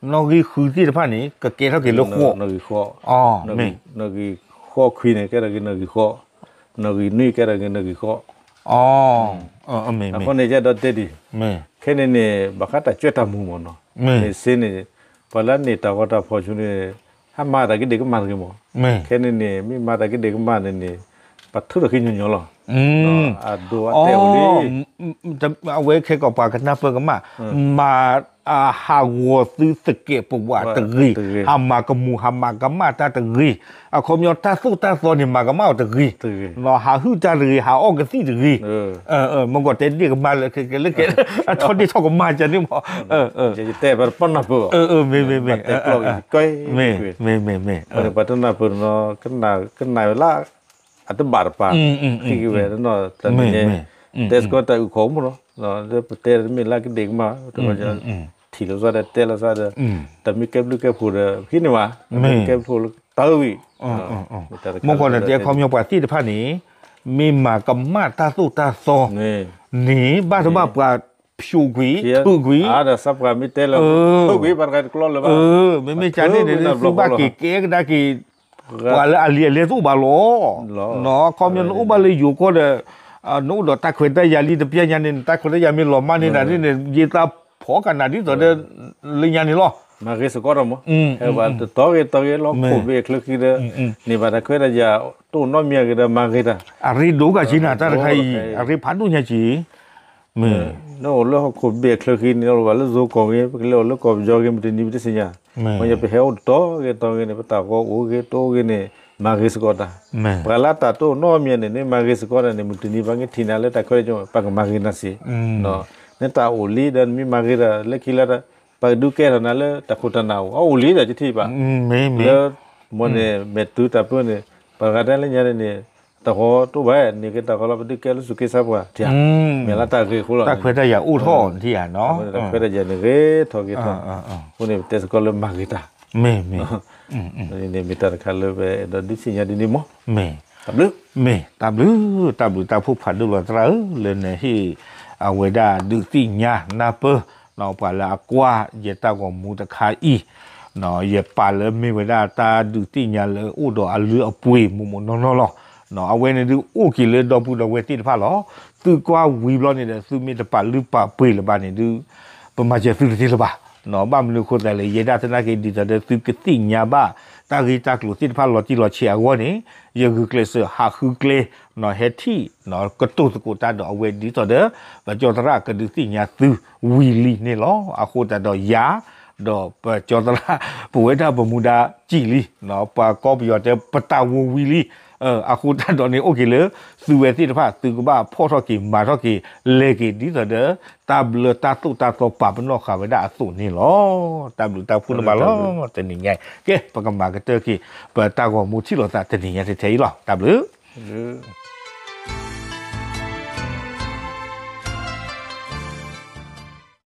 နီၣ်ဂံၢ်ဃုသ့ၣ်တဖၣ်န့ၣ် ကကဲထီၣ်က့ၤလၢဃိး, နီၣ်ဂံၢ်ဃီခွံန့ၣ် ကဲထီၣ်က့ၤနီၣ်ဂံၢ်ဃီ, နီၣ်ဂံၢ်နွံကဲထီၣ်က့ၤနီၣ်ဂံၢ်ဃီ, အဃိန့ၣ်ကဲဒီးတဲဒ်, ခဲန့ၣ်န့ၣ် ဘၣ်ဃးတၢ်ကွဲးတၢ်မူမးနီၤ, မ့ၢ်စ့န့ၣ် ပှၤလၢန့ၣ်တၢ်ဂီၤတၢ်ဖီၣ်ဆူန့ၣ် ဟးမၤတၢ်ကဒ့ၣ်ကမၣ်တဂ့ၤမး, ခဲန့ၣ်န့ၣ် မ့ၢ်မၤတၢ်ကဒ့ၣ်ကမၣ်န့ၣ်န့ၣ် ပှၤထုးထီၣ်ခံညီညီလီၤ, အဒိအတဲာ်အိၣ်လံ, အဝဲခဲကီးပှၤကနၢ်ပၢၢ်ကမၣ်, မၤ ဟးဂီၤသုသကဲးပဝးတဂ့ၤ, ဟးမၤကမူၣ်ဟးမၤကမၣ်တၢ်တဂ့ၤ, အခီပညီတၢ်သိၣ်တၢ်သီန့ၣ် မၤကမၣ်အီၤတဂ့ၤ, ဟးဟုၣ်တၢ်တဂ့ၤ ဟးအီၣ်ကသံၣ်တဂ့ၤ, မ့ၢ်ကီးတဲဒ့ၣ်ကမၣ်လၢ လၢကဲ အထီၣ်ဒ့ၣ်ထီၣ်ကမၣ်ကန့ၣ်မး, မ့ၢ် မ့ၢ် မ့ၢ် မ့ၢ် ပှၤတနၢ်ပၢၢ်နီၤ ကနၣ်ဝဲလၢ အတဘၣ်တပၤ ဟံးက့ၤဝဲနီၤ တၢ်န့ၣ် တဲစ့ၢ်ကီးတၢ်အုၣ်ခီၣ်မးနီၤ လၢပတဲတမ့ၢ်လၢကဒ့ၣ်ကမၣ် ထံၣ်လိာ်သးဒီးတဲလိာ်သးဒီး တၢ်မ့ၢ်ကဲဘျုးကဲဖှိၣ်ဒီး ဟံးန့ၢ်ဝဲ မ့ၢ်ကဲဘျုးကဲဖှိၣ်လၢတၢ်ဝံၤ မ့ၢ်ကီးန့ၣ် တဲခီပညီပှၤသ့ၣ်တဖၣ်န့ၣ် မ့ၢ်မၤကမၣ်တၢ်သိၣ်တၢ်သီန့ၣ် ဘၣ်တဘၣ်ပှၤ ဖျိးကွံာ်, ထုးကွံာ်, ဒီးစးပှၤမ့ၢ်တဲလၢ ထုးကွံာ် ဘၣ်တခါတကျီလၢၤဘၣ်, မ့မ့ၢ်ကန့ၣ်န့ၣ် သုဘၣ်က့ၤကဲကဒါက့ၤ ပှၤလၢအလံာ်အလဲၢ်တအိၣ်ဘၣ်လီၤ. ခီပညီနအိၣ်ဘၣ်လၢယိၤကီၢ်ဒီး နအိၣ်ဒီးတၢ်ခွဲးတၢ်ယာ်လံတပျၢ်ညါန့ၣ် နတၢ်ခွဲးတၢ်ယာ်မ့ၢ်လီၤမၢ်န့ၢ်နၤန့ၣ် ယသးဖီကနၣ်ဒ်သိးဒီး လၢညါန့ၣ်လီၤ. မၤဂ့ၤစ့ၢ်ကီးဒီးမ့ၢ် ဟဲဘၣ်တတီၤဂ့ၤတီၤဂ့ၤလီၤ ခိၣ်ဘ့ၣ်အချၢဃံဒီး န့ၢ်ဘၣ်တၢ်ခွဲးတၢ်ယာ် တအိၣ်နီတမံၤဂ့ၤဒီးမၤဂ့ၤတၢ်, အရ့ဒိၣ်ကဆံနၤ တၢ်တခါအံၤ အရ့ဖးဒိၣ်ညါက့ၤ နအိၣ်လၢဟီၣ်ခိၣ်ဘ့ၣ်အချၢဃံန့ၣ် အိၣ်ဘၣ်လၢယိၤကီၢ်ဂ့ၤ ပကလဲၤအိၣ်လၢကီၢ်ပယီၤဂ့ၤ မုၢ်တနံၤပတသ့ၣ်ညါ, ခီပညီပဟဲအိၣ်တတီၤဂ့ၤတီၤဂ့ၤန့ၣ် ပတၢ်ဂီၤအိၣ်ဂ့ၤတအိၣ်ဂ့ၤန့ၣ် မၤဂ့ၤစ့ၢ်ကီးတၢ်, ပှၤလၢတၢ်တအိၣ်နီတမံၤန့ၣ် နမၤဂ့ၤစ့ၢ်ကီးတၢ်န့ၣ် မုၢ်တနံၤပှၤကထံၣ်နၤလၢတၢ်ခွဲးတၢ်ယာ် ပှၤကမၤဂ့ၤနၤစ့ၢ်, နတၢ်အိၣ်လံဒီးနမ့ၢ်မၤဂ့ၤတၢ်လၢခံလၢ ပှၤကဒုးကဲထီၣ်နၤလၢတၢ်ခိၣ်တၢ်နၢ်အိၣ် အအိၣ်လံဒီးယထံၣ်ဘၣ်, လၢ မ့ၢ်န့ၣ် မဲာ်တုၤတၢ်ပၢန့ၣ် ပှၤဂၤတဲလၢညါန့ၣ် တၢ်ဂီၤတအိၣ်ဘၣ် န့ၢ်က့ၤတၢ်ဂီၤလီၤ ပဒုးကဲလၢစူၢ်က့ၤဆါပှၤ မ့ၢ်လၢတၢ်ဂ့ၢ်အဃိလီၤ, တၢ်ခွဲးတၢ်ယာ်အိၣ်ထီၣ်ထံၣ်ဧါနီၤ, တၢ်ခွဲးတၢ်ယာ်န့ၣ်ဂ့ၤထီၣ်ဂ့ၤထီၣ်, အဃိန့ၣ် ပတဲစ့ၢ်ကီးလၢမၤဂ့ၤတၢ်, မ့ၢ်မ့ၢ် န့ၣ်မ့ၢ်တၢ်တခါလၢပအဲၣ်ဒိးဒုးသ့ၣ်ညါဒ်န့ၣ်မ့ၢ်, မ့ၢ် တၢ်ဘျုး, မ့ၢ်တၢ်ဘျုး, တၢ်ဘျုးတၢ်ဖှိၣ်ဖးဒိၣ်လီၤသရၣ်ဧၢ လၢနဟ့ၣ် အဝဲဒၣ်ဒုးသ့ၣ်ညါနၢ်ပၢၢ် ပှၤလၢအကွၢ်ယတၢ်ဂီၤမူတခါအံၤ, ယပာ်လၢမ့ၢ်ဝဲဒၣ်တၢ်ဒုးသ့ၣ်ညါလၢအိၣ်ဒီးအလုၢ်အပှ့ၤမိၢ်မိၢ်နီၢ်နီၢ်လီၤ. အဝဲန့ၣ်ဒုးအိၣ်က့ၤလၢဒီပုၢ်ဒီဝဲၢ်သ့ၣ်တဖၣ်လီၤ. သုကွၢ်ဝံၤဘျီန့ၣ်ဒီး သုမ့ၢ်တပာ်လုၢ်ပာ်ပှ့ၤလၢၤဘၣ်န့ၣ်ဒုး ပမၤစၢၤသုတသ့လၢၤဘၣ်. ဘၣ်မနုၤအဃိသတးလဲၣ် ယဲဒၣ်သနာ်က့ ဒ်သိးဒီးသုကသ့ၣ်ညါဘၣ် တၢ်ဂ့ၢ်တၢ်ကျိၤသ့ၣ်တဖၣ်လီၤတံၢ်လီၤဆဲးအဂီၢ်န့ၣ် ယဂုာ်ကျဲးစၢးဟးဃုကျဲ ဟဲထံၣ် ကတိၤသကိးတၢ်ဒီးအဝဲဒ်သိးဒီး ပကၠီသရၣ်ကဒုးသ့ၣ်ညါသုဝံၤလံန့ၣ်လီၤ. အဃိသတးဒီးယၤ ဒီးပကၠီသရၣ် ပဝဲဒၣ်ပမူဒါစံၣ်လံ ပှၤကီပယီၤတဲပတၢ်ဂီၤဝံၤလံ. အဃိသတးဒီးန့ၣ် အိၣ်က့ၤလၢ သုဝဲသ့ၣ်တဖၣ် သုကဘၣ်ဖီၣ်ထီၣ်က့ၤမၤထီၣ်က့ၤ လဲၤက့ၤဒ်သိးဒီး တၢ်ဘျၢတၢ်သိၣ်တၢ်သီပာ်ပနီၣ်ဃာ်ဝဲဒၣ်အသိးန့ၣ်လီၤ. တၢ်ဘျုးတၢ်ဖှိၣ်န့ၣ်ဘၣ်လီၤ. တနံၤညါ ကဲ ပကမၤကတၢၢ်က့ၤ ပတၢ်ဂီၤမူထံၣ်လိာ်သးတနံၤညါထဲထဲအံၤလီၤ. တၢ်ဘျုး